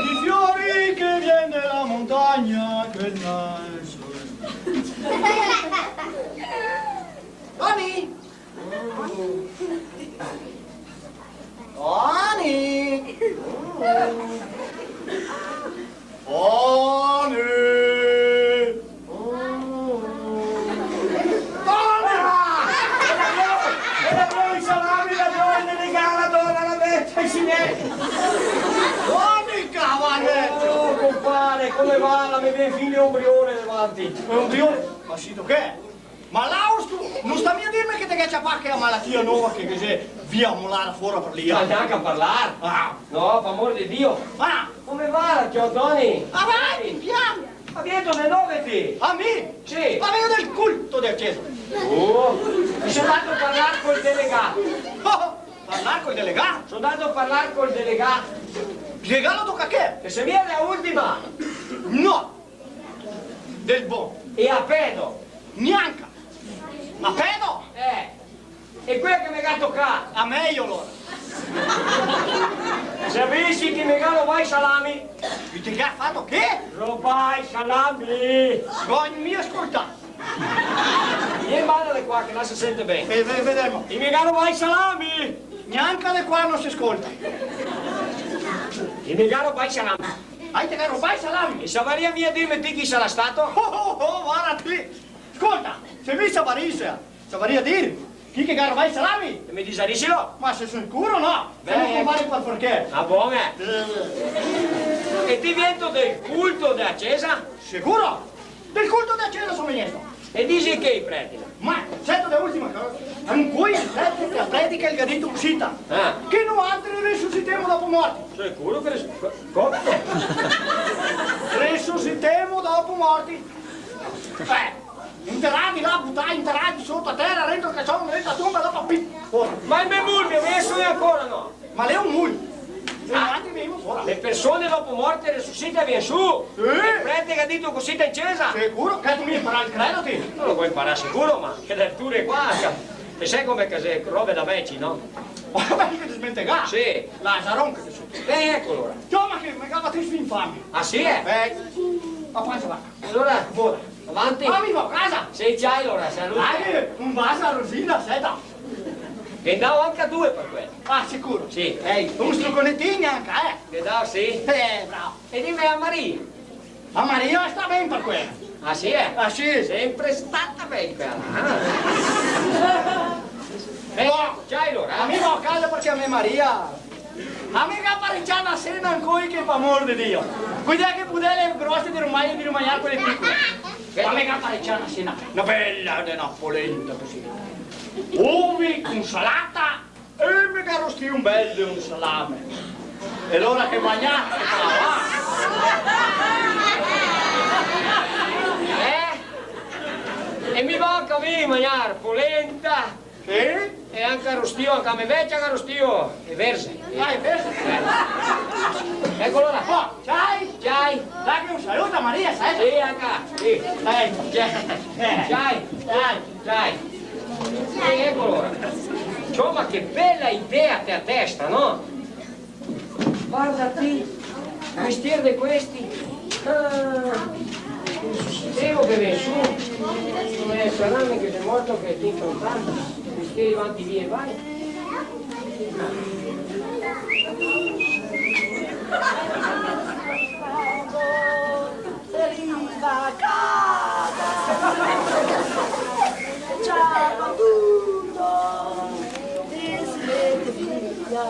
I fiori che vien de la montagna, che nasce. Toni! Toni! Toni! Toni! E ladron, e ladron, i salami, ladron, el delegà, la dona, la vecia, i signori. Toni, cavaleto! Oh, compare, come va? La me vien fin le ombriole davanti. Ma ombriole? Ma sito che? Ma Lausto, no sta mia dirme che te ghe ciapà chea malatia nova che, che xe via molada fora par lia? Ma gnanca parlar! Ah! No, par amor de Dio! Ah! Come va, ciò Toni? Avanti, pian! Ma vien de dove ti? A mi? Sì. Ma vegno del culto dea cesa. Oh, mi son ndà a parlar col delegà. Oh, parlar col delegà? Son ndà a parlar col delegà. Delegà lo toca che? Che se vien la ultima. No! Del bon. E a pedo? Gnanca. A pedo? Eh. E quea che me ga tocà? A mejo, alora. Savesi che me ga robà i salami. E te ga fato che? Robà i salami. Go mia scoltà. Vien, bada de qua, che là se sente ben. Eh, ve-, vedemo. E me ga robà i salami. Gnanca de qua no se scolta. E me ga robà i salami. Ah, te ga robà i salami? E savaria mia dirme ti chi sarà stato? Oh, oh, oh, varda ti! Scolta, se mi savarisi, savaria dir chi che ga robà i salami? E me disarìselo? Ma se sicuro no! Beh, semo compari par forchè. Ah, bon, eh? Eh. E ti vien del culto dea cesa? Sicuro! Del culto dea cesa so vegnesto. E dise che i preti? Ma, seto de ultima cosa, ancoi el prete che a predica el ga dito cusita, ah, che noaltri resusitemo dopo morti. Sicuro che resu-, co-, come? Resusitemo dopo morti. Eh, interadi là, butai, interadi soto a tera, rento el cason, rento a tonba, dopo pi-, fora. Ma el me mul, me vien su ancora, no? Ma l'è un mul. E noaltri vegnemo fora. Le persone dopo morte resusita e vien su. Sì. El prete che ga dito cusita in cesa. Sicuro? Che te ga inparà el credo, ti? No lo go inparà sicuro, ma che leture qua. E te sa come che xe, robe da veci, no? Veci che te smentegà. Sì. Lazaron che te si. Eh, eco alora. Ciò, ma che me ga fato infame. Ah, sì, eh? Eh, ma pansa va. Alora, fora. Avanti. Ma mi vao a casa. Sì, ciao, alora, salute. Dai, un vaso a Rosina, seta. Ghe dao anca due par quel. Ah, sicuro? Sì. Ehi, un struconetin anca, eh? Ghe dao, sì. Eh, bravo. E dime a Maria. A Maria sta ben par quela. Ah, sì, eh? Ah, sì. Sempre stata ben quela, eh? Eh, ciao, alora. A mi va a casa parché a me Maria. A mi ga parecià na sena ancoi che, par amor de Dio. Quindi anca pudele grose de romai e de romaiar quele picole. Ma me ga parecià na sena, na bela de na polenta cusì. Ovi, insalata, e me ga rostì un bel de un salame. E alora che magnar, che fa, va? Eh? E mi va anca a mi magnar polenta. Sì? E anca rostio, anca me vecia ga rostio. E verze. Ah, e verze? Eh. Eco alora. Oh, ciao! Ciao! Daghe un saluto a Maria, sa? Sì, anca, sì. Eh, ciao. Ciao! Ciao! Ciao! E eco alora. Insoma, che bela idea te ga testa, no? Varda ti, mestier de questi. Ah, devo che ven su. Eh, salame che xe morto, che ti son tanti. Mestieri vanti via e vai. Riva a casa, ciapa tuto e se mete via.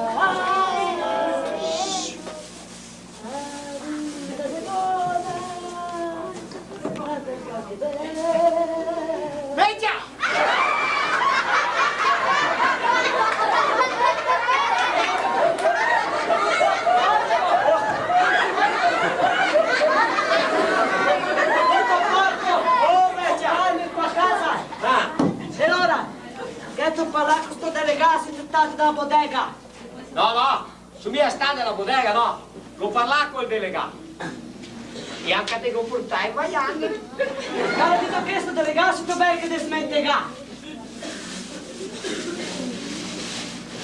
Vecia! Oh, vecia! Calmi qua casa! Ah. E alora? Gheto parlà co sto delegà, sito stà da bodega? No, no, so mia stà da bodega, no. Go parlà col delegà. E anca te go portà e vaiane. Cara, dito che sto delegà, sito bel che desmentegà.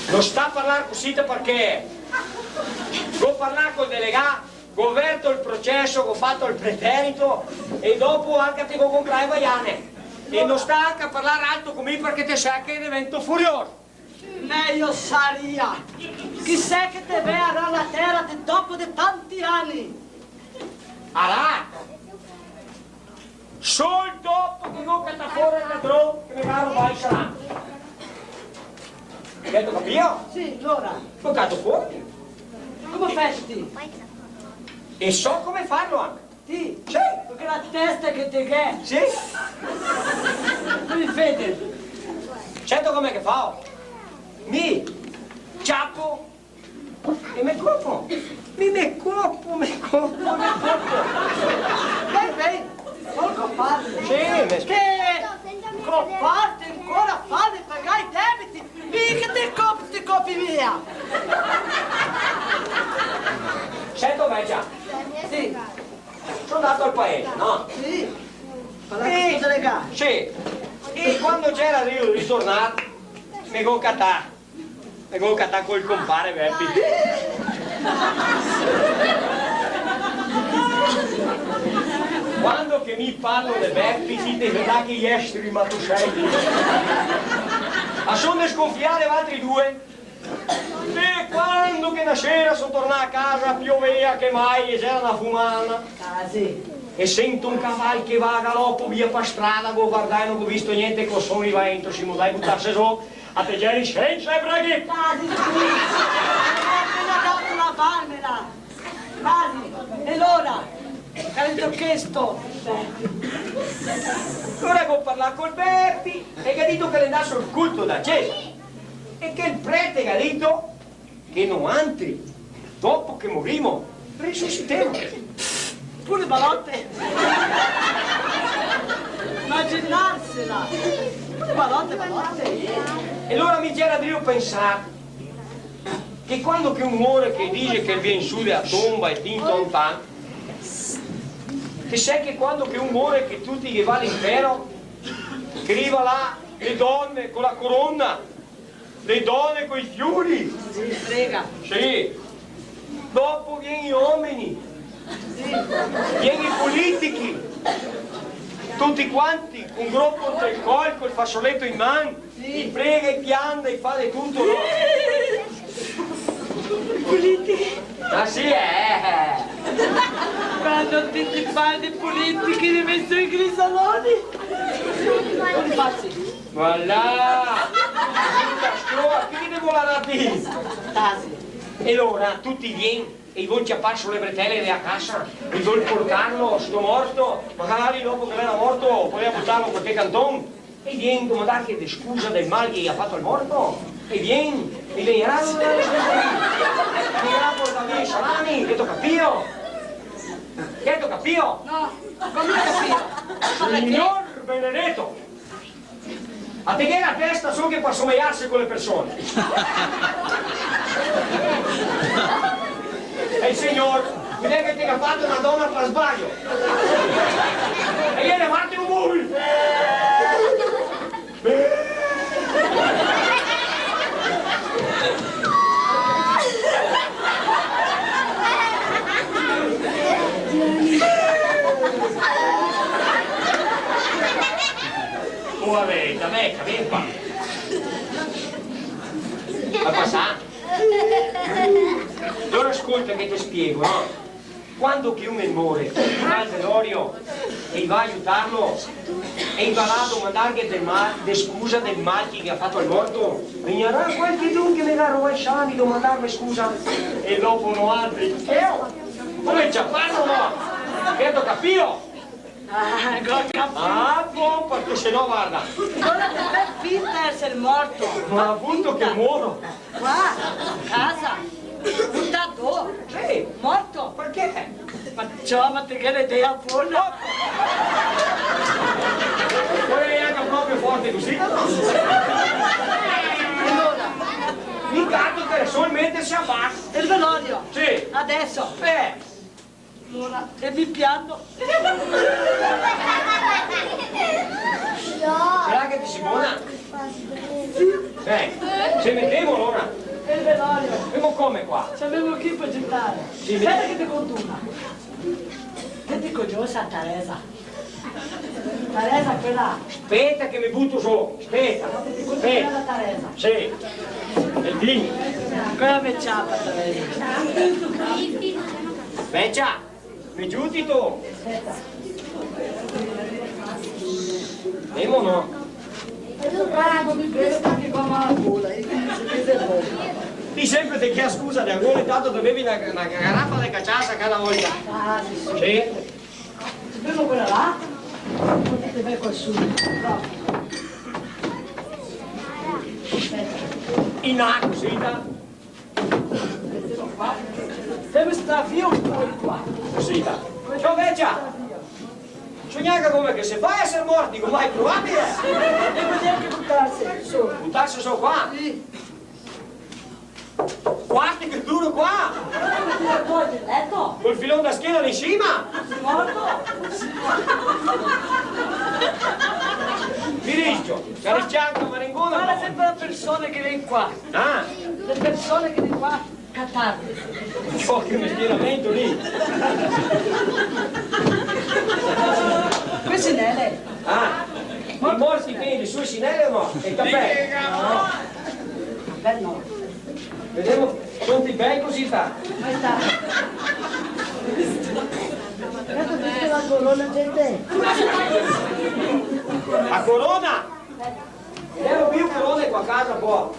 No sta parlar cusì, parché go parlà col delegà, go verto el proceso, go fato el preterito e dopo anca te go comprà e vaiane. E no sta anca parlar alto co mi parché te sa che devento furioso. Mejo saria. Chi xe che te ve arar la tera de dopo de tanti ani? Arar? Sol dopo che go catà fora el ladron che me ga robà el salame. Gheto capìo? Sì, alora. Go catà fora. Come festi? E so come farlo anca. Ti? Sì. Parché la testa che te ghe? Sì. Mi vede. Certo, come che fao? Mi ciapo e me copo. Mi me copo, me copo, me copo. Ben, ben, vol coparse. Sì, me... Che coparte ancora, fame pagà i debiti. Mi che te copi, te copi mia. Certo, vecia. Sì. So ndà al paese, no? Sì. Parlà co sto delegà. Sì. E quando gero drio ritornar, me go catà, me go catà col compare Bepi. Quando che mi parlo de Bepi, ti te sa che i esteri matoselli. A son desconfià valtri due. E quando che na sera so tornà a casa, piovea che mai, e gera na fumana. Ah, sì. E sento un caval che va a galopo via par strada, go vardà e no go visto gnente, co son rivà dentro, semo dai butarse zo, a te geri sensa e braghe. Ah, sì, sì. Go apena dato la palmera. Ah, sì. E alora? Che ga dito chesto? Alora go parlà col Bepi e el ga dito che l'è ndà sul culto da cesa. E che el prete ga dito che noantri, dopo che morimo, risusitemo. Pure balote. Imaginarsela. Pure balote, balote. E alora mi gera drio pensar che quando che un more, che dixe che vien su de la tomba e tin ton tan, che xe che quando che un more che tuti che va a l'infero, che riva là le done co la corona, le done coi fiori. Sì, prega. Sì. Dopo vien i omeni. Sì. Vien i politichi. Tuti quanti, col gropo ntel col, col fasoleto in man. Sì. I prega, i pianta, i fa de tuto, no? I politichi. Ah, sì, eh? Quando ti, ti parli de politichi, mi me su i grisaloni. Come fasi? Voilà! Scolta, scolta, che te vol a ti? Tasi. E alora tuti vien e i vol ciapar su le bretele de la casa, e i vol portarlo, sto morto, magari dopo che l'era morto, podeva butarlo in qualche canton. E vien, domandar de scusa del mal che i ga fato al morto. E vien, e vien, e vien a portar via i salami, che te ga capìo? Che te ga capìo? No, come capìo? Signor benedeto! A te ghe la testa sol che par somejarse co le persone. E el Signor, mi vede che te ga fato na dona par sbaglio. E ghe ne fate un bul. Oh, vabbè, vabbè, capì qua. Ma pasa? Alora scolta che te spiego, no? Quando che un el more, i va al velorio, e i va a aiutarlo, e i va là a domandarghe de ma-, de scusa del mal che i ga fato al morto, vegnarà qualchedun che me ga robà i salami a domandarme scusa, e dopo noaltri, eh, oh, come ciaparlo, no? Che te ga capìo? Ah, go capìo. Ah, bon, parché se no, varda. Alora te fè finta de eser morto. Ma apunto che moro. Qua, casa, butà do. Sì. Morto. Parché? Ma ciò, ma te ghe l'idea bona. Vol anca proprio forte cusì? Alora, mi cato che solamente se abbasta. El velorio? Sì. Adeso? Eh. Alora, e mi pianto. Sarà che te si bona? Eh, se metemo alora? El velorio. Femo come qua? Ciamemo chi par aiutar? Sì, speta che te conto una. Te te conosi a Teresa? Teresa, quela. Speta che me buto su, speta. Te te conto quela da Teresa? Sì. E ti? Quela me ciapa, Teresa. Vecia! Me giuti ti? Femo, no? Ti senpre te chea scusa de la gola, intanto te bevi na, na garafa de cachaça cada volta. Ah, sì, sì. Sì? Femo quela là, po te ve qua su. Bravo. Speta. In là, cusì, dai. Femo star via un po' de qua. Cusì, dai. Ciò, vecia! Ciò, gnanca come che se fa a eser morti, come, mai provabile? E podemo anca butarse su. Butarse su qua? Sì. Qua, sti che duro qua! Qua, nel leto? Col filon da schena in sima? Morto? Mi rischio, che rischiamo anca la marengona. Varda senpre le persone che vien qua. Ah! Le persone che vien qua, catarle. Ciò, che mestieramento lì! Queste nele. Ah, i morti che i ga su e sinele o no? E i capei? No. Capei no. Vedemo, son bei cusì, sta. Mai sta. Guarda questa, la corona, gente. La corona? Vedemo più corone qua casa, po'.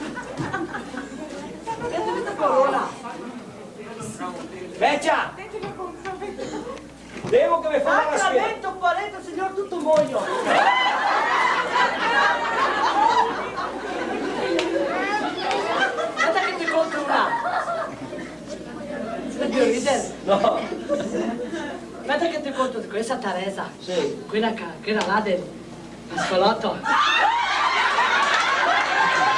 Vedemo sta corona. Vecia! Devo che me fa la schena. Sacramento, pareto, signor, tuto moio. Speta che te conto una. Te vedi rider? No. Speta che te conto de questa Teresa. Sì. Quela ca-, quela là del Pascoloto.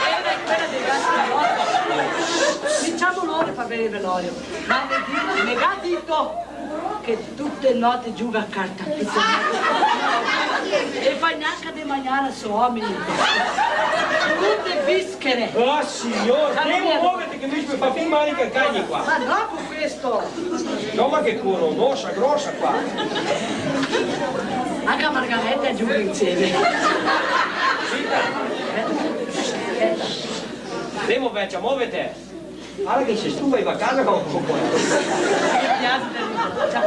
Quela, quela del Pascoloto. Mi ciamo lori par vegner al velorio. Ma me di-, me ga dito che tute le note gioga a carta, tute le note. E fa gnanca de magnar a so omeni. Tute bischere. Oh, signor, devo moverme che mi fa fin mal i calcagni qua. Ma no co questo. No, ma che coronosa grosa qua. Anca Margareta gioga insieme. Zita. Demo, vecia, movete. Varda che se stufa, i va a casa co un poco. Mi piace. Demo, vecia.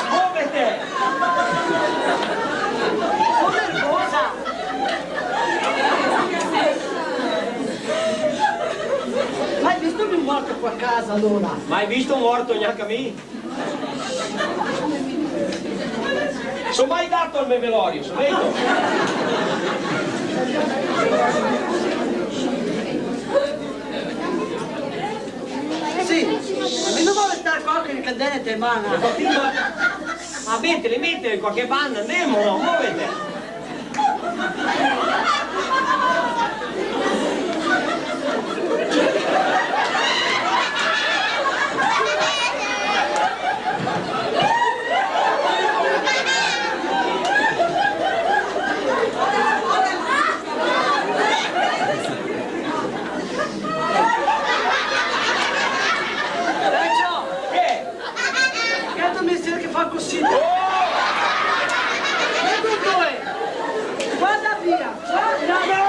Movete. Son nervosa. Mai visto un morto qua casa, alora? Mai visto un morto gnanca mi. So mai ndato al me velorio, so veto. Sì, ma mi no vol star qua co le candele te man. Ma ti, ma, ma metele, metele in qualche banda, andemo, no? Movete. Vecio! Che? Che altro mestiere che fa cusì? Oh! E tu dove? Guarda via, guarda! No, no!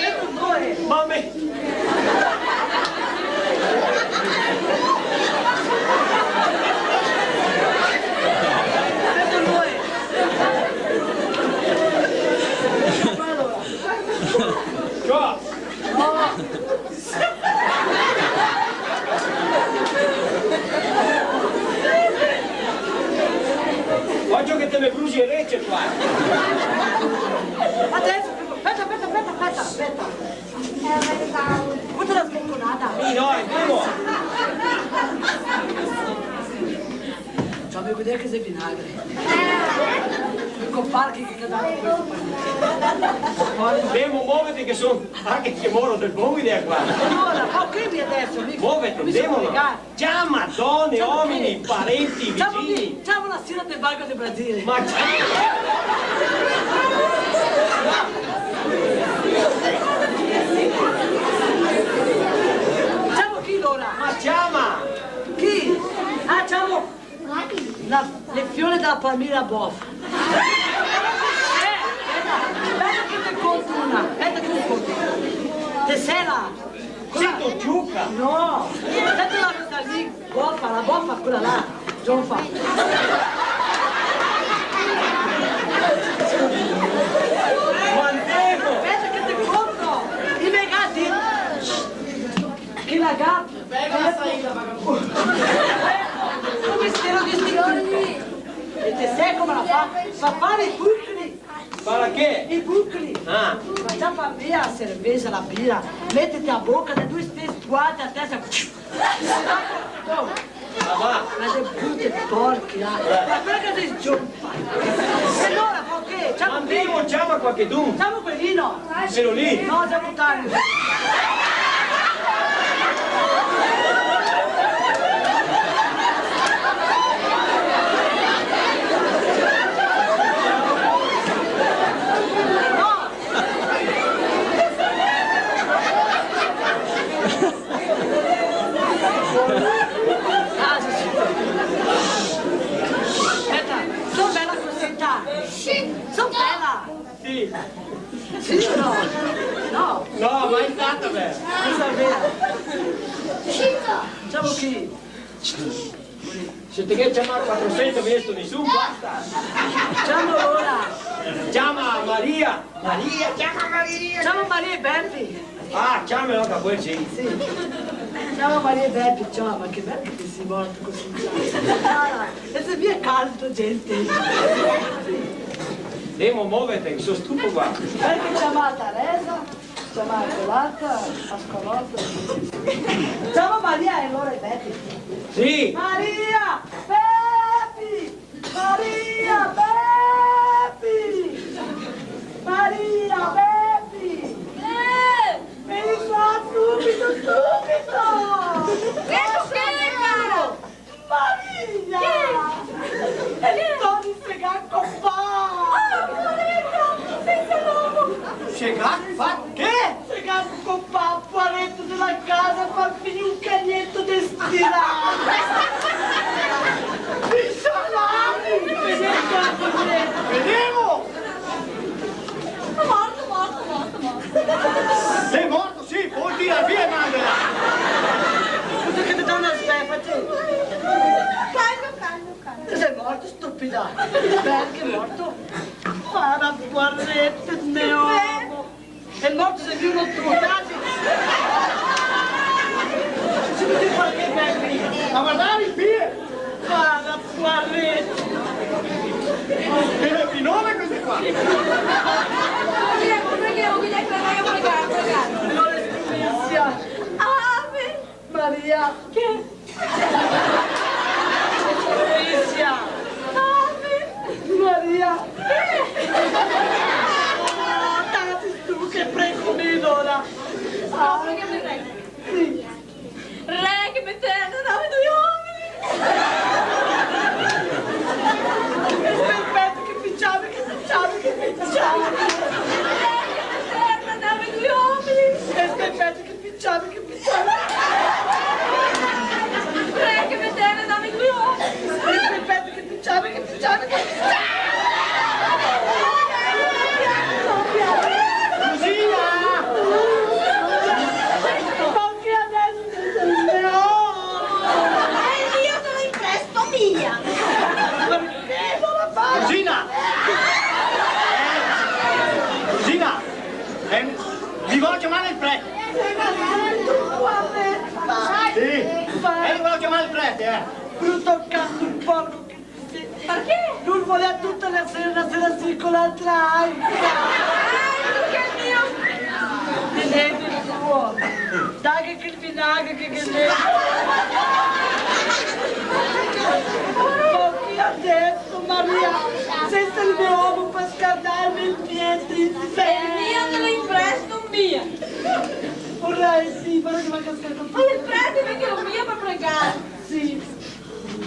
E tu dove? Mame! Ciò! Ocio che te me brusi e rece qua! Adeso, speta, speta, speta, speta, speta. Puta la sboconada. Mi no, è primo. Ciò, mi vedo che xe vinagre. Mi compar che, che dà questo. Demo, movete che son anche che moro del bon idea qua. Alora, ma che mi adeso? Mi, movete, mi son demo, no? Obligada. Ciama done, omini, parenti, vicini. Ciama chi? Ciama la sira del Banco del Brasile. Ma ciama! Ciama chi, alora? Ma ciama! Chi? Ah, ciama la, le fiole dela Palmira Bofa. Eh, speta, speta che te conto una, speta che te conto. Te sela? Sento ciuca! No! Sento la, la lì, bofa, la bofa, quela là, giofa. Quant'è? Speta che te conto! I me ga dito che la ga... Un mistero de sti tuti. E te sè come la fa? Fa far i bucli. Far che? I bucli. Ah. Ma ciapa via la servesa, la bira, metete a boca, de due ste sguate a testa. Oh. Ma va. Ma de brute porche, ah. Ma quela che te sgionfa. E alora, fa che? Ciapa... Ma andemo, ciama qualchedun. Ciama quel lì, no? Quelo lì? No, ciapa tanti. Speta, so bela cusita? Sì. So bela? Sì. Sì o no? No. No, mai stata bela. Cosa vera? Ciamo chi? Se te ghe ciamà quatrosento, vegnesto nisun, basta. Ciamo alora. Ciama Maria. Maria, ciama Maria. Ciamo Maria e Bepi. Ah, ciamalo anca quel, sì. Sì. Ciamo Maria e Bepi, ciò, ma che bel che te si morto cusì. Guarda, e xe mia caldo, gente. Demo, movete, che so stufo qua. Parché ciama Teresa, ciama Colata, a Scolota. Ciamo Maria e alora e Bepi. Sì. Maria, Bepi! Maria, Bepi! Maria, Bepi! Eh! Vien qua subito, subito! Vedo che, caro! Maria! Che? E Toni se ga copà! Ah, povereto! Sensa l'omo! Se ga fa che? Se ga copà, povereto dela casa, fa finì un cagneto de stirà! I salami! Parché xe morto? Fara poareto, me omo. Xe morto, xe vivo, no te lo dasi. Subito parché, Bepi? A guardare i pie. Fara poareto. E che nome questo qua? Parché, parché, parché, parché, parché? Alora, scusa. Ave Maria. Che? Scusa. Ave Maria. Che? Oh, tanti stu che prego mi, alora. Ah, prego, prego. Sì. Re che me torna, dame due omeni! E sto in peto che pinciava, che pinciava, che pinciava. Re che me torna, dame due omeni! E sto in peto che pinciava, che pinciava. Re che me torna, dame due omeni! E sto in peto che pinciava, che pinciava, che pinciava. Cusina! Parché deso xe el mio? E mi te lo impresto mia. Parché no la fa? Cusina! Eh, Cusina! Eh, mi vao ciamare el prete. Sì. Eh, mi vao ciamare el prete, eh. Bruto can, porco che Parché? Lu volea tute le sere, na sera sì co l'altra anca. Ah, lu che xe mio! Vedete, suo. Daghe che el vinagre che, che xe. Parché deso, Maria, sensa el me omo par scaldarme el pie, el mio te lo impresto mia. Ora sì, varda che va cascando. Ma el prete, parché el mio par pregare. Sì.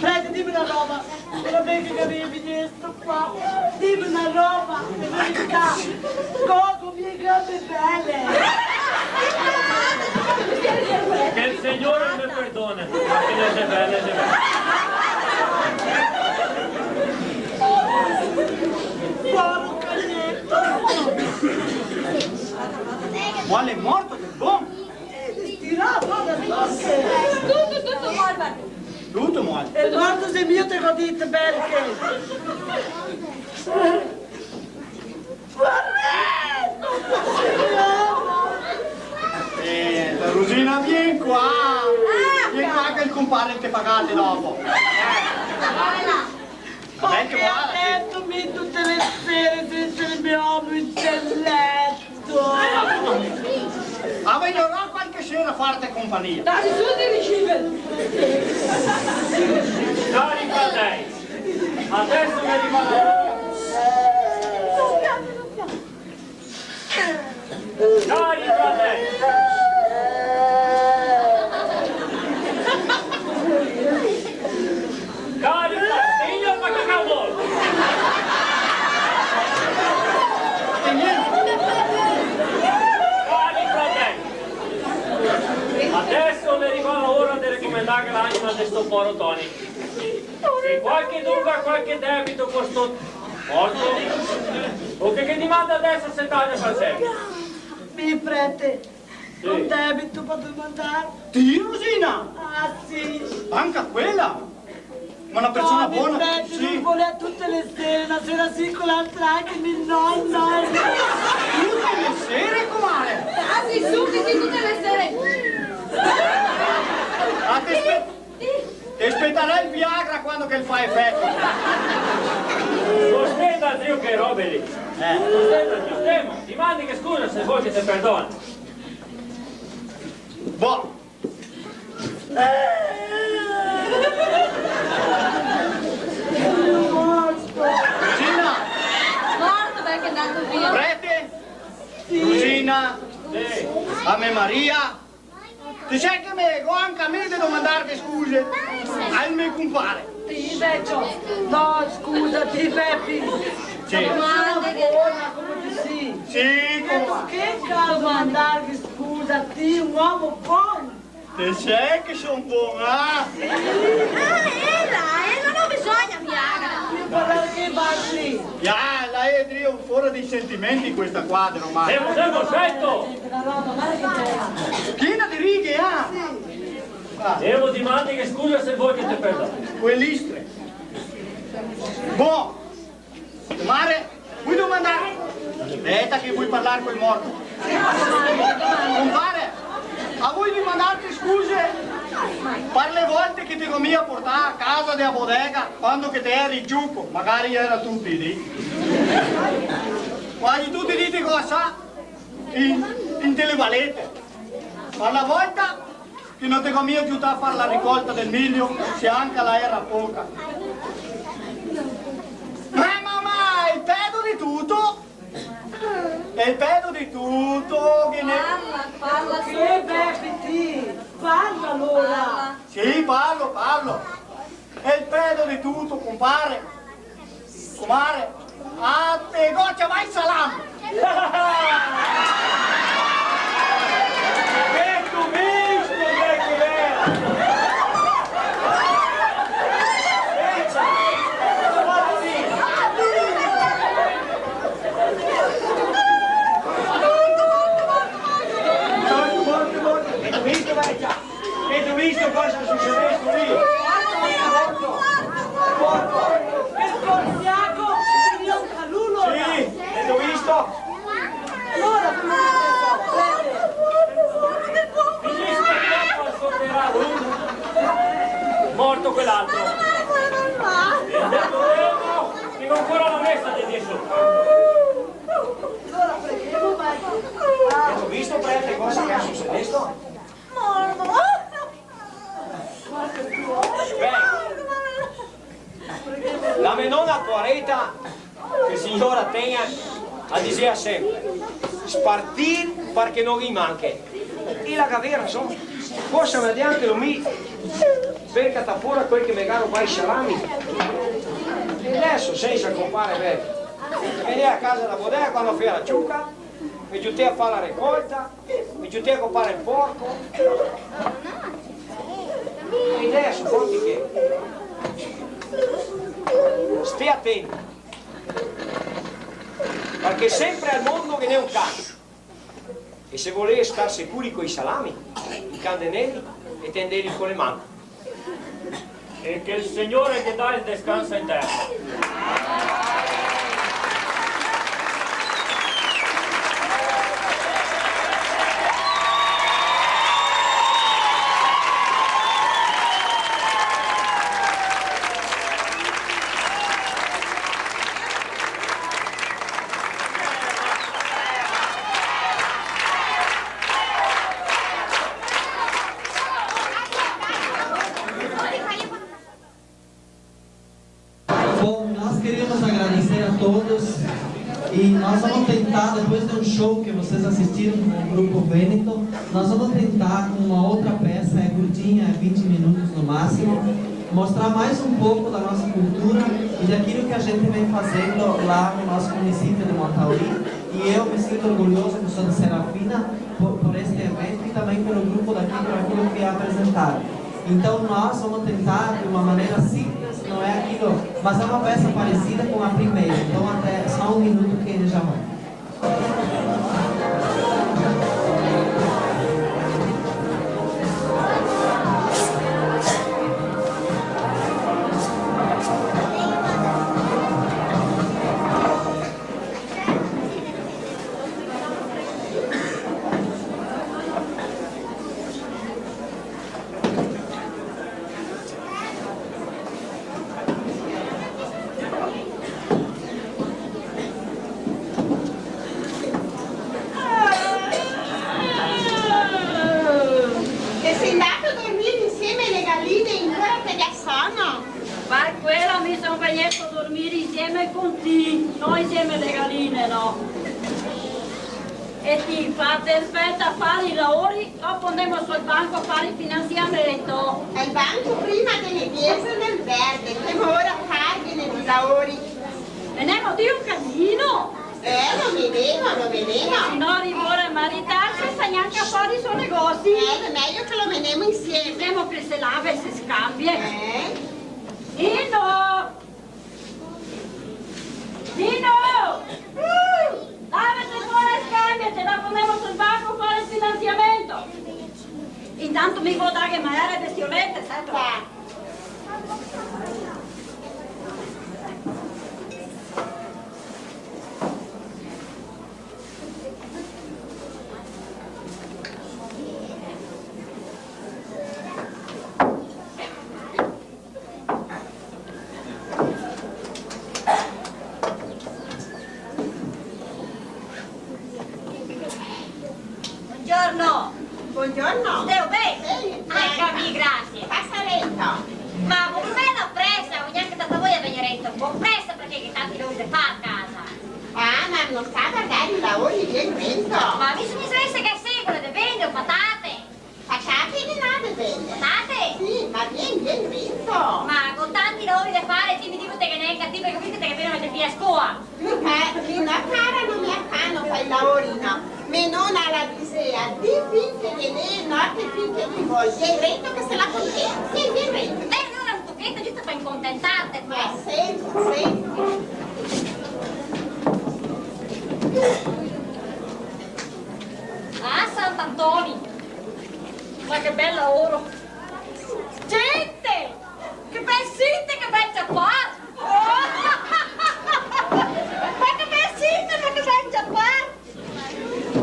Prete, dime na roba. Ora ben che gavevi deso qua. Dime na roba, de verità. Gogo, mi e gambe bele. Che el Signor me perdone, ma che le xe bele, le xe bele. Poro cagneto. Ma l'è morto del bon? Eh, stirà, varda, tuto, tuto morto. Tuto morto. El morto xe mio, te go dito, parché. Eh, Rosina, vien qua. Vien qua che el compare el te fa gate dopo. Eh. Parché deso mi tute le sere sensa el me omo in del leto. Ah, vegnerò qualche sera a farte compagnia. Dai, su, dirigibile. Cari fratei, adeso che è arrivata... Cari fratei! Cari fratei! Signor, ma che cavolo! Cari fratei! Adeso l'è rivà la ora de recomendar l'anima de sto poro Toni. Se qualchedun ga qualche debito co sto morto, o che, che dimanda adeso se taglia par sempre. Mi, prete, sì, go un debito par domandar. Ti, Rosina? Ah, sì. Anca quela? Ma na persona bona, prete, sì. Lu volea tute le sere, na sera sì co l'altra anca, mi no, no. Tute le sere, comare? Ah, sì, su, che sì, tute le sere. Ah, te spe-, te spetarè el Viagra quando che el fa efeto. Sostenta, zio, che robe lì. Eh. Sostenta, zio, stemo. Dimandeghe scusa se vol che te perdona. Boh. Rosina! Morto parché l'è ndà via. Prete? Sì. Rosina? Sì. Ave Maria? Te sè che me go anca mi de domandarghe scuse al me compare. Sì, vecio. No, scusa, ti, Bepi. Sì. Domandeghe. Bona, come che sì. Sì, come. Che caso domandarghe scusa, ti, un omo bon. Te sè che son bon, ah? Sì. Ah, ela, ela no bisogna Viagra. Parché va lì? Ah, la xe drio fora dei sentimenti questa qua, ormai. Semo, semo, sento! Piena de righe, ah! Sì. Ah. Devo dimandeghe scusa se vol che te perdona. Quel istre. Bon, comare, vui domandar? Speta che vui parlar col morto. Compare, a vui domandarte scuse par le volte che te go mia portà a casa de la bodega quando che te eri ciuco, magari iera tuti i dì. Quasi tuti i dì te go asà in, inte le valete. Par la volta che no te go mia giutà a far la ricolta del milio, se anca la iera poca. Eh, mama, el pedo de tuto! El pedo de tuto, che ne... Parla, parla, che bepi ti! Parla, alora! Parla. Sì, parlo, parlo. El pedo de tuto, compare. Comare, a te go ciamà i salami. Gheto visto che che l'è? Gheto visto, vecia? Gheto visto cosa sucede lì? Morto, morto, morto. Che scorziaco, che finìo un calulo. Sì, gheto visto? Alora, come... Morto quel'altro. Digo ancora la mesa de Dio. Alora, preghemo, vai. Gheto visto, prete, cosa che xe suceso? Beh, la me nona poareta, che el Signor la tegna, la disea senpre: "Spartir par che no ghe manche." E la gavea rason. Cosa me dianche lo mi, par catar fora quel che me ga robà i salami. E deso, sensa compare Bepi, che vegnea a casa da bodega quando fea la ciuca, me giutea a far la recolta, me giutea a copar el porco. E deso, quanti che... Sté atenti, parché senpre al mondo ghe n'è un can. E se volé star sicuri coi salami, incandeneli e tendeli co le man. E che el Signor ghe dà el descanso eterno. Bom, nós queríamos agradecer a todos e nós vamos tentar, depois de um show que vocês assistiram com o grupo Vêneto, nós vamos tentar com uma outra peça, é curtinha, é vinte minutos no máximo, mostrar mais um pouco da nossa cultura e daquilo que a gente vem fazendo lá no nosso município de Montauri. E eu me sinto orgulhoso que sou de Serafina por, por este evento e também pelo grupo daqui, por aquilo que é apresentado. Então nós vamos tentar de uma maneira simples, não é aquilo, mas é uma peça parecida com a primeira. Então até só um minuto que ele já vai. Te si ndà a dormir insieme a le galine, ancora te ga sono? Par quela mi son vegnesta a dormir insieme con ti, no insieme a le galine, no. E ti, fate, speta a far i laori, dopo ndemo sul banco a far el finansiamento. Al banco prima ghe ne piensa del verde, femo ora farghene de laori. Menemo drio un casino! Eh, lo menemo, lo menemo. Se no riva ora a maritarse, sa gnanca far i so negozi. Eh, l'è mejo che lo menemo insieme. Dixemo che se lava e se scambia. Eh? Nino! Nino! Lavete fora e scambiate, dopo ndemo sul banco a far el finansiamento. Intanto mi vo darghe magnar a le bestiolete, sa? Va. Bongiorno. Steo ben? Sì, ben. Anca mi, grasie. Pasa rento. Ma go bela presa, go gnanca tanta voia de vegner rento. Go presa parché ghe xe tanti laori de far a casa. Ah, ma no sta vardar i laori, vien rento. Ma mi so mia, se che seguo de vender patate. Patate ghe n'è de vender? Patate? Sì, ma vien, vien rento. Ma go tanti laori de far, ti mi digo te ghe n'è, ti, parché go visto che te ghe n'è via scoa. Eh, mi no, cara, no me afano, fai laori no. Me nona la disea, dì fin che ghe n'è, note fin che ti vol. Vien rento che se la contenta. Sì, vien rento. Beh, alora un pocheto, giusto par contentarte, po. Ma senti, senti. Ah, Sant'Antoni! Ma che bel laoro! Gente! Che bel sito, che bel ciapar! Ma che bel sito, ma che bel ciapar!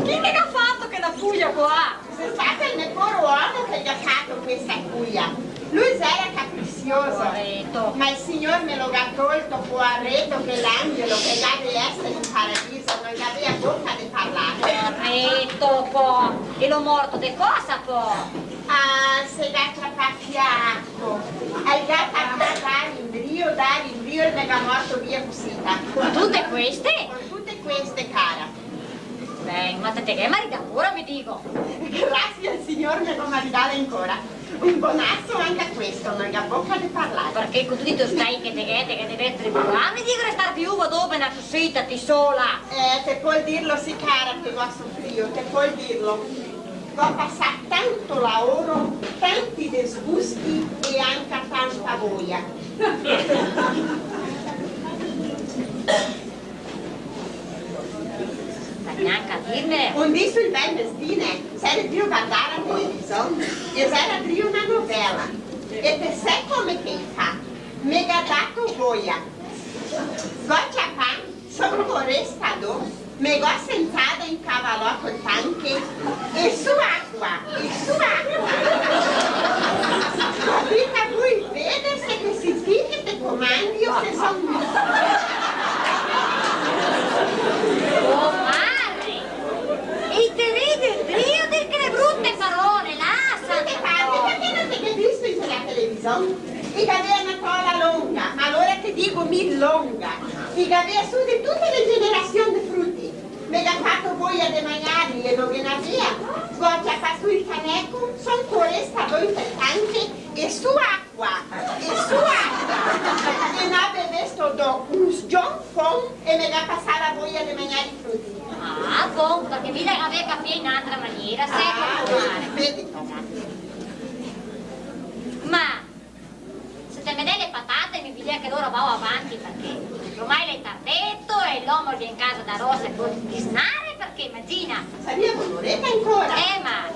Chi che ga fato chela cuia qua? Xe stà el me poro omo che ga fato questa cuia. Lu el xera caprisioso. Poareto. Ma el Signor me lo ga tolto, poareto, che l'angelo che ga de esser in paradiso, no el gavea boca de parlar. Poareto, po. E lo morto de cosa, po? Ah, se ga ciapà fià. Al ga tacà dar indrio, dar indrio, el me ga morto via cusita. Con tute queste? Con tute queste, cara. Ben, ma te te ghe maridà ancora, me digo. Grasie al Signor, me go maridà ancora. Un bonaso anca questo, no el ga boca de parlar. Parché con tuti i tostai che te ghe, te ghe de veser tribulà, me digo, restar viuva dopo na cusita, ti sola. Eh, te pol dirlo, sì, cara, che go sofrio, te pol dirlo. Go pasà tanto laoro, tanti desgusti e anca tanta voia. Sta gnanca a dirme. Un dì sul bel mestine, se drio vardar la television, e xera drio na novela, e te sè come che i fa, me ga dato voia. Go ciapà Son coresta do, me go sentada in cavalò col tanche, e su acua, e su acua. Capita, vui veder se te si ti che te comandi o se son mi. Oh, mare! E te ridi drio dir chele brute parole, lasa! Che te parli, parché no te ghe visto in la television? I gavea na tola longa, ma alora te digo mi longa. I gavea su de tute le generasion de fruti. Me ga fato voia de magnarli e no ghe n'avea. Go ciapà su el caneco, son coresta do inte el tanche e su acua, e su acua. E no bevesto do un sgion fon e me ga pasà la voia de magnar i fruti. Ah, bon, parché mi la gavea capìa in n'altra maniera, seco, comare. Vedi, comare. Ma Se te me dè le patate, mi via che alora vao avanti, parché ormai l'è tardeto e l'omo el vien casa da rosa e vol disnare, parché, imagina. Sarìa un'oreta ancora. Eh, ma...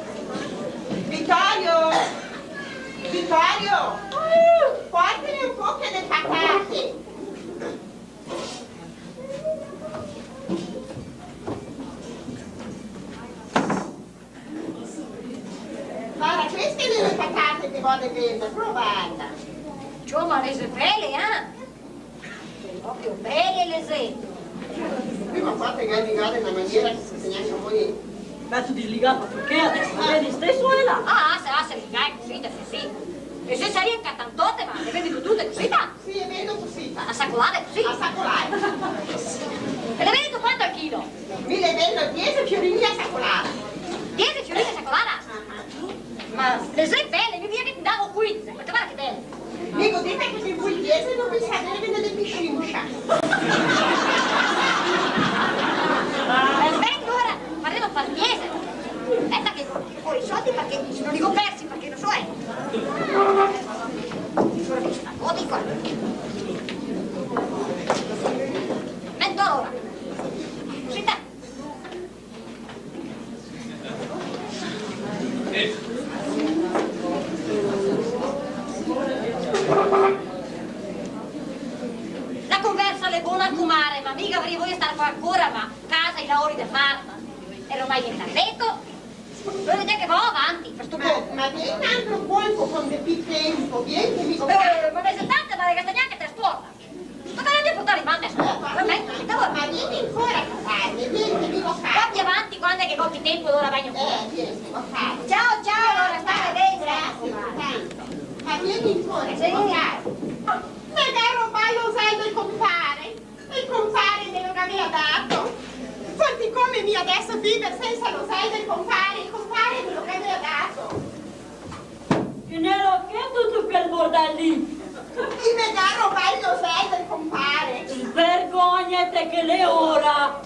Vitorio! Vitorio! Porteme un poche de patate! Varda, queste xe le patate che go de vender, prova, varda. Ciò, ma le xe bele, eh? Proprio bele le xe. Prima qua te ga ligà in na maniera che se gnanca voi. Ma te disligà parché? Deso le xe steso, eh, là? Ah, se, ah, se ligà cusì, sì, sì. E se sarìa anca tantote, ma le vendi tute cusì, là? Sì, le vendo cusì, fa. A sacolade cusì? A sacolade. E le vendi quanto al chilo? Mi le vendo diese fiorini a sacolada. Diese fiorini a sacolada? Ah, ah. Ma le xe bele, mi via che te davo quindese, parché varda che bele. Digo, dite che te vui diese, no pensate che ne piscincia. Perfeto, ora faremo par diese. Speta che go i soldi, parché se no li go persi, parché no so, eh. Odi qua. Vento ora. Senta. La conversa l'è bona, comare, ma mi gavarìa voia de star qua ancora, ma casa, i laori da far, e ormai l'è tardeto. Volete che vao avanti, par sto colpo? Ma, ma vien un altro colpo con de pì tempo, vien che mi go... Eh, ma me xe tante, ma le ga sta gnanca te sporta. Toca anca portar i bambini a scola. Va ben, ma vien ancora, compare, vien che mi go fame. Va pì avanti, quando che go pì tempo, alora vegno. Eh, vien, che go fame. Ciao, Signor, me ga robà l'osel del compare. El compare me lo gavea dato. Vol dir come mi adeso viver sensa l'osel del compare? El compare me lo gavea dato. Che n'era che tuto quel bordel lì? I me ga robà l'osel del compare. Svergognete che l'è ora.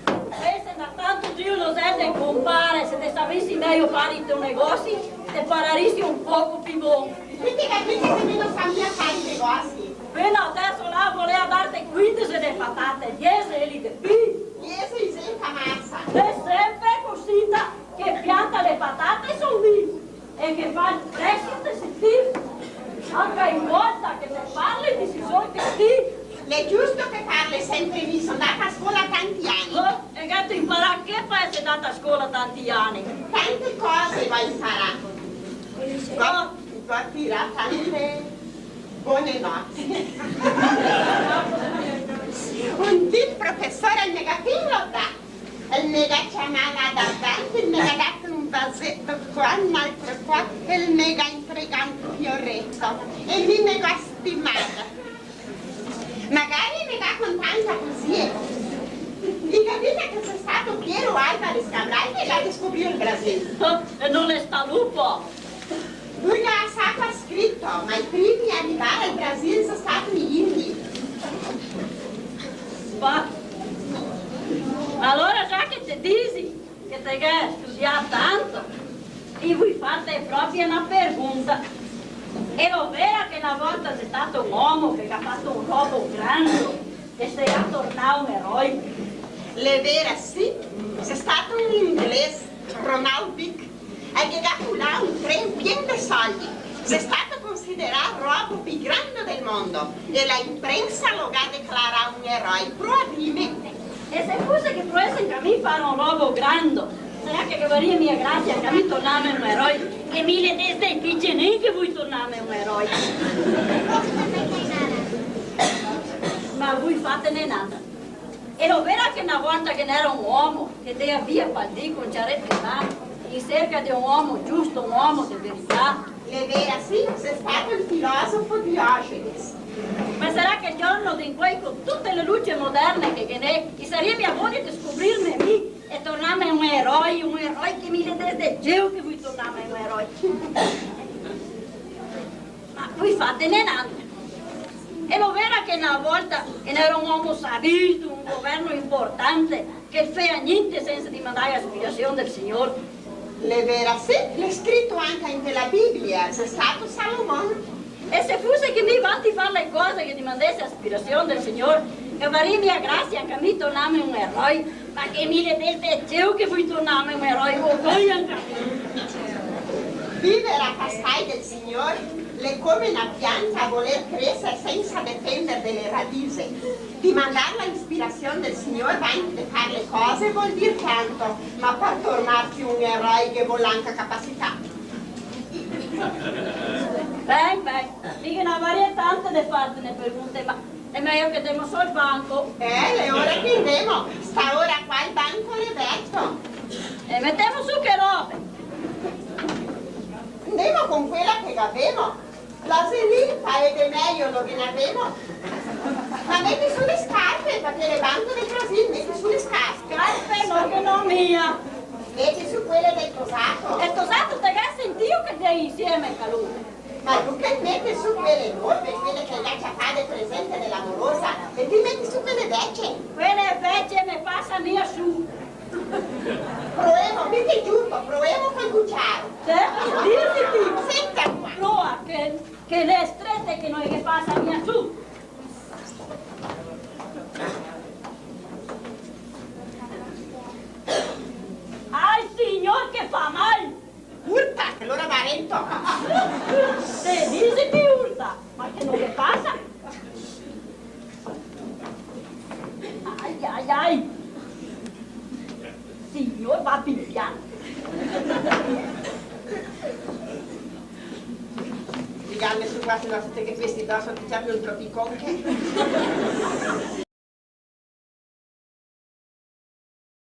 Pensa, da tanto drio l'osel del compare, se te savesi mejo far i to negosi, te pararisi un poco pì bon. Ti te capisi che mi no so mia far i negosi? Fino adeso la volea darte quindese de patate, diese e li de pì. Diese i xe anca masa. E sempre cusita, che pianta le patate son mi. E che fa el preso te si ti. Anca in volta che te parli ti si solti ti. L'è giusto che parle sempre mi, so ndata a scola tanti ani. Oh, e che te inparà che fa, se ndata a scola tanti ani? Tante cose go inparà. Go, go tirà tante bone note. Un dì el profesor el me ga fin lodà. El me ga ciamà là davanti, el me ga dato un vaseto qua, un altro qua, e el me ga intregà un fioreto. E mi me ga stimada. Magari me ga contà anca busie. I capì che xe stato Piero Álvares Cabral che ga descubrì el Brasil. E no l'è stà lu po? Lu el ga lasà scrito, ma i primi a rivare al Brasil xe stati i indi. Bah. Alora, za che te disi che te ghè studià tanto, ti vui farte proprio na pergunta. L'è vera che na volta xe stato un omo che ga fato un robo grando e se ga tornà un eroi? L'è vera, sì. Xe stato un inglese, Ronald Biggs, el ghe ga culà un tren pien de soldi. Xe stato considerà el robo pì grando del mondo e la imprensa lo ga declarà un eroi, probabilmente. E se fuse che proese anca mi far un robo grando, sarà che gavarìa mia grasia anca mi tornarme un eroi? E mi le dese de pì, gnanca che vui tornarme un eroi. Ma vui fatene n'altra. E l'è vera che na volta ghe n'era un omo che ndea via pal dì co un ciareto in man, in serca de un omo giusto, un omo de verità? L'è vera, sì, xe stato el filosofo Diogenes. Ma sarà che el giorno d'incoi, co tute le luce moderne che ghe n'è, i sarìa mia boni de scubrirme mi e tornarme un eroi, un eroi che mi le dese de cielo che vui tornarme un eroi? Ma vui fatene n'altra. E l'è vera che na volta ghe n'era un omo savito, un governo importante, che fea gnente sensa dimandar la spirasion del Signor? L'è vera, sì, l'è scrito anca inte la Bibia, xe stato Salomon. E se fuse che mi, vanti far le cose, ghe dimandese la spirasion del Signor, gavarìa mia grasia anca mi tornarme un eroi? Ma che mi le dese de cielo che vui tornarme un eroi, o voi anca mi. Viver a pastai del Signor l'è come na pianta voler creser sensa depender de le radise. Dimandar la ispirasion del Signor vanti de far le cose vol dir tanto, ma par tornar pì un eroi ghe vol anca capasità. Ben, ben, mi ghe n'avaria tante de fartene pergunte, ma l'è mejo che ndemo su al banco. Eh, l'è ora che ndemo, sta ora qua el banco l'è verto. E metemo su che robe? Ndemo con quela che gavemo. La xe lì, par de mejo no ghe n'avemo. Ma meti su le scarpe, parché l'è banco del Brasil, meti su le scarpe. Scarpe no ghe n'ò mia. Meti su quele del tosato. El tosato te ga sentìo che te insieme anca lu? Ma lu che mete su quele nove, quele che el ga ciapà de presente de la morosa, e ti meti su quele vece. Quele vece me pasa mia su. Proemo, meti giuto, proemo col cuciaro. Te? Disi ti. Senta qua. Prova che, che le strete che no ghe pasa mia su. Ai, signor, che fa mal! Urta, che alora va rento. Te disi che urta, ma che no ghe pasa? Ai, ai, ai. Signor, va pì pian. Pigliarme su qua, se no se te ghe pesti doso, ti ciapi un tropicon che.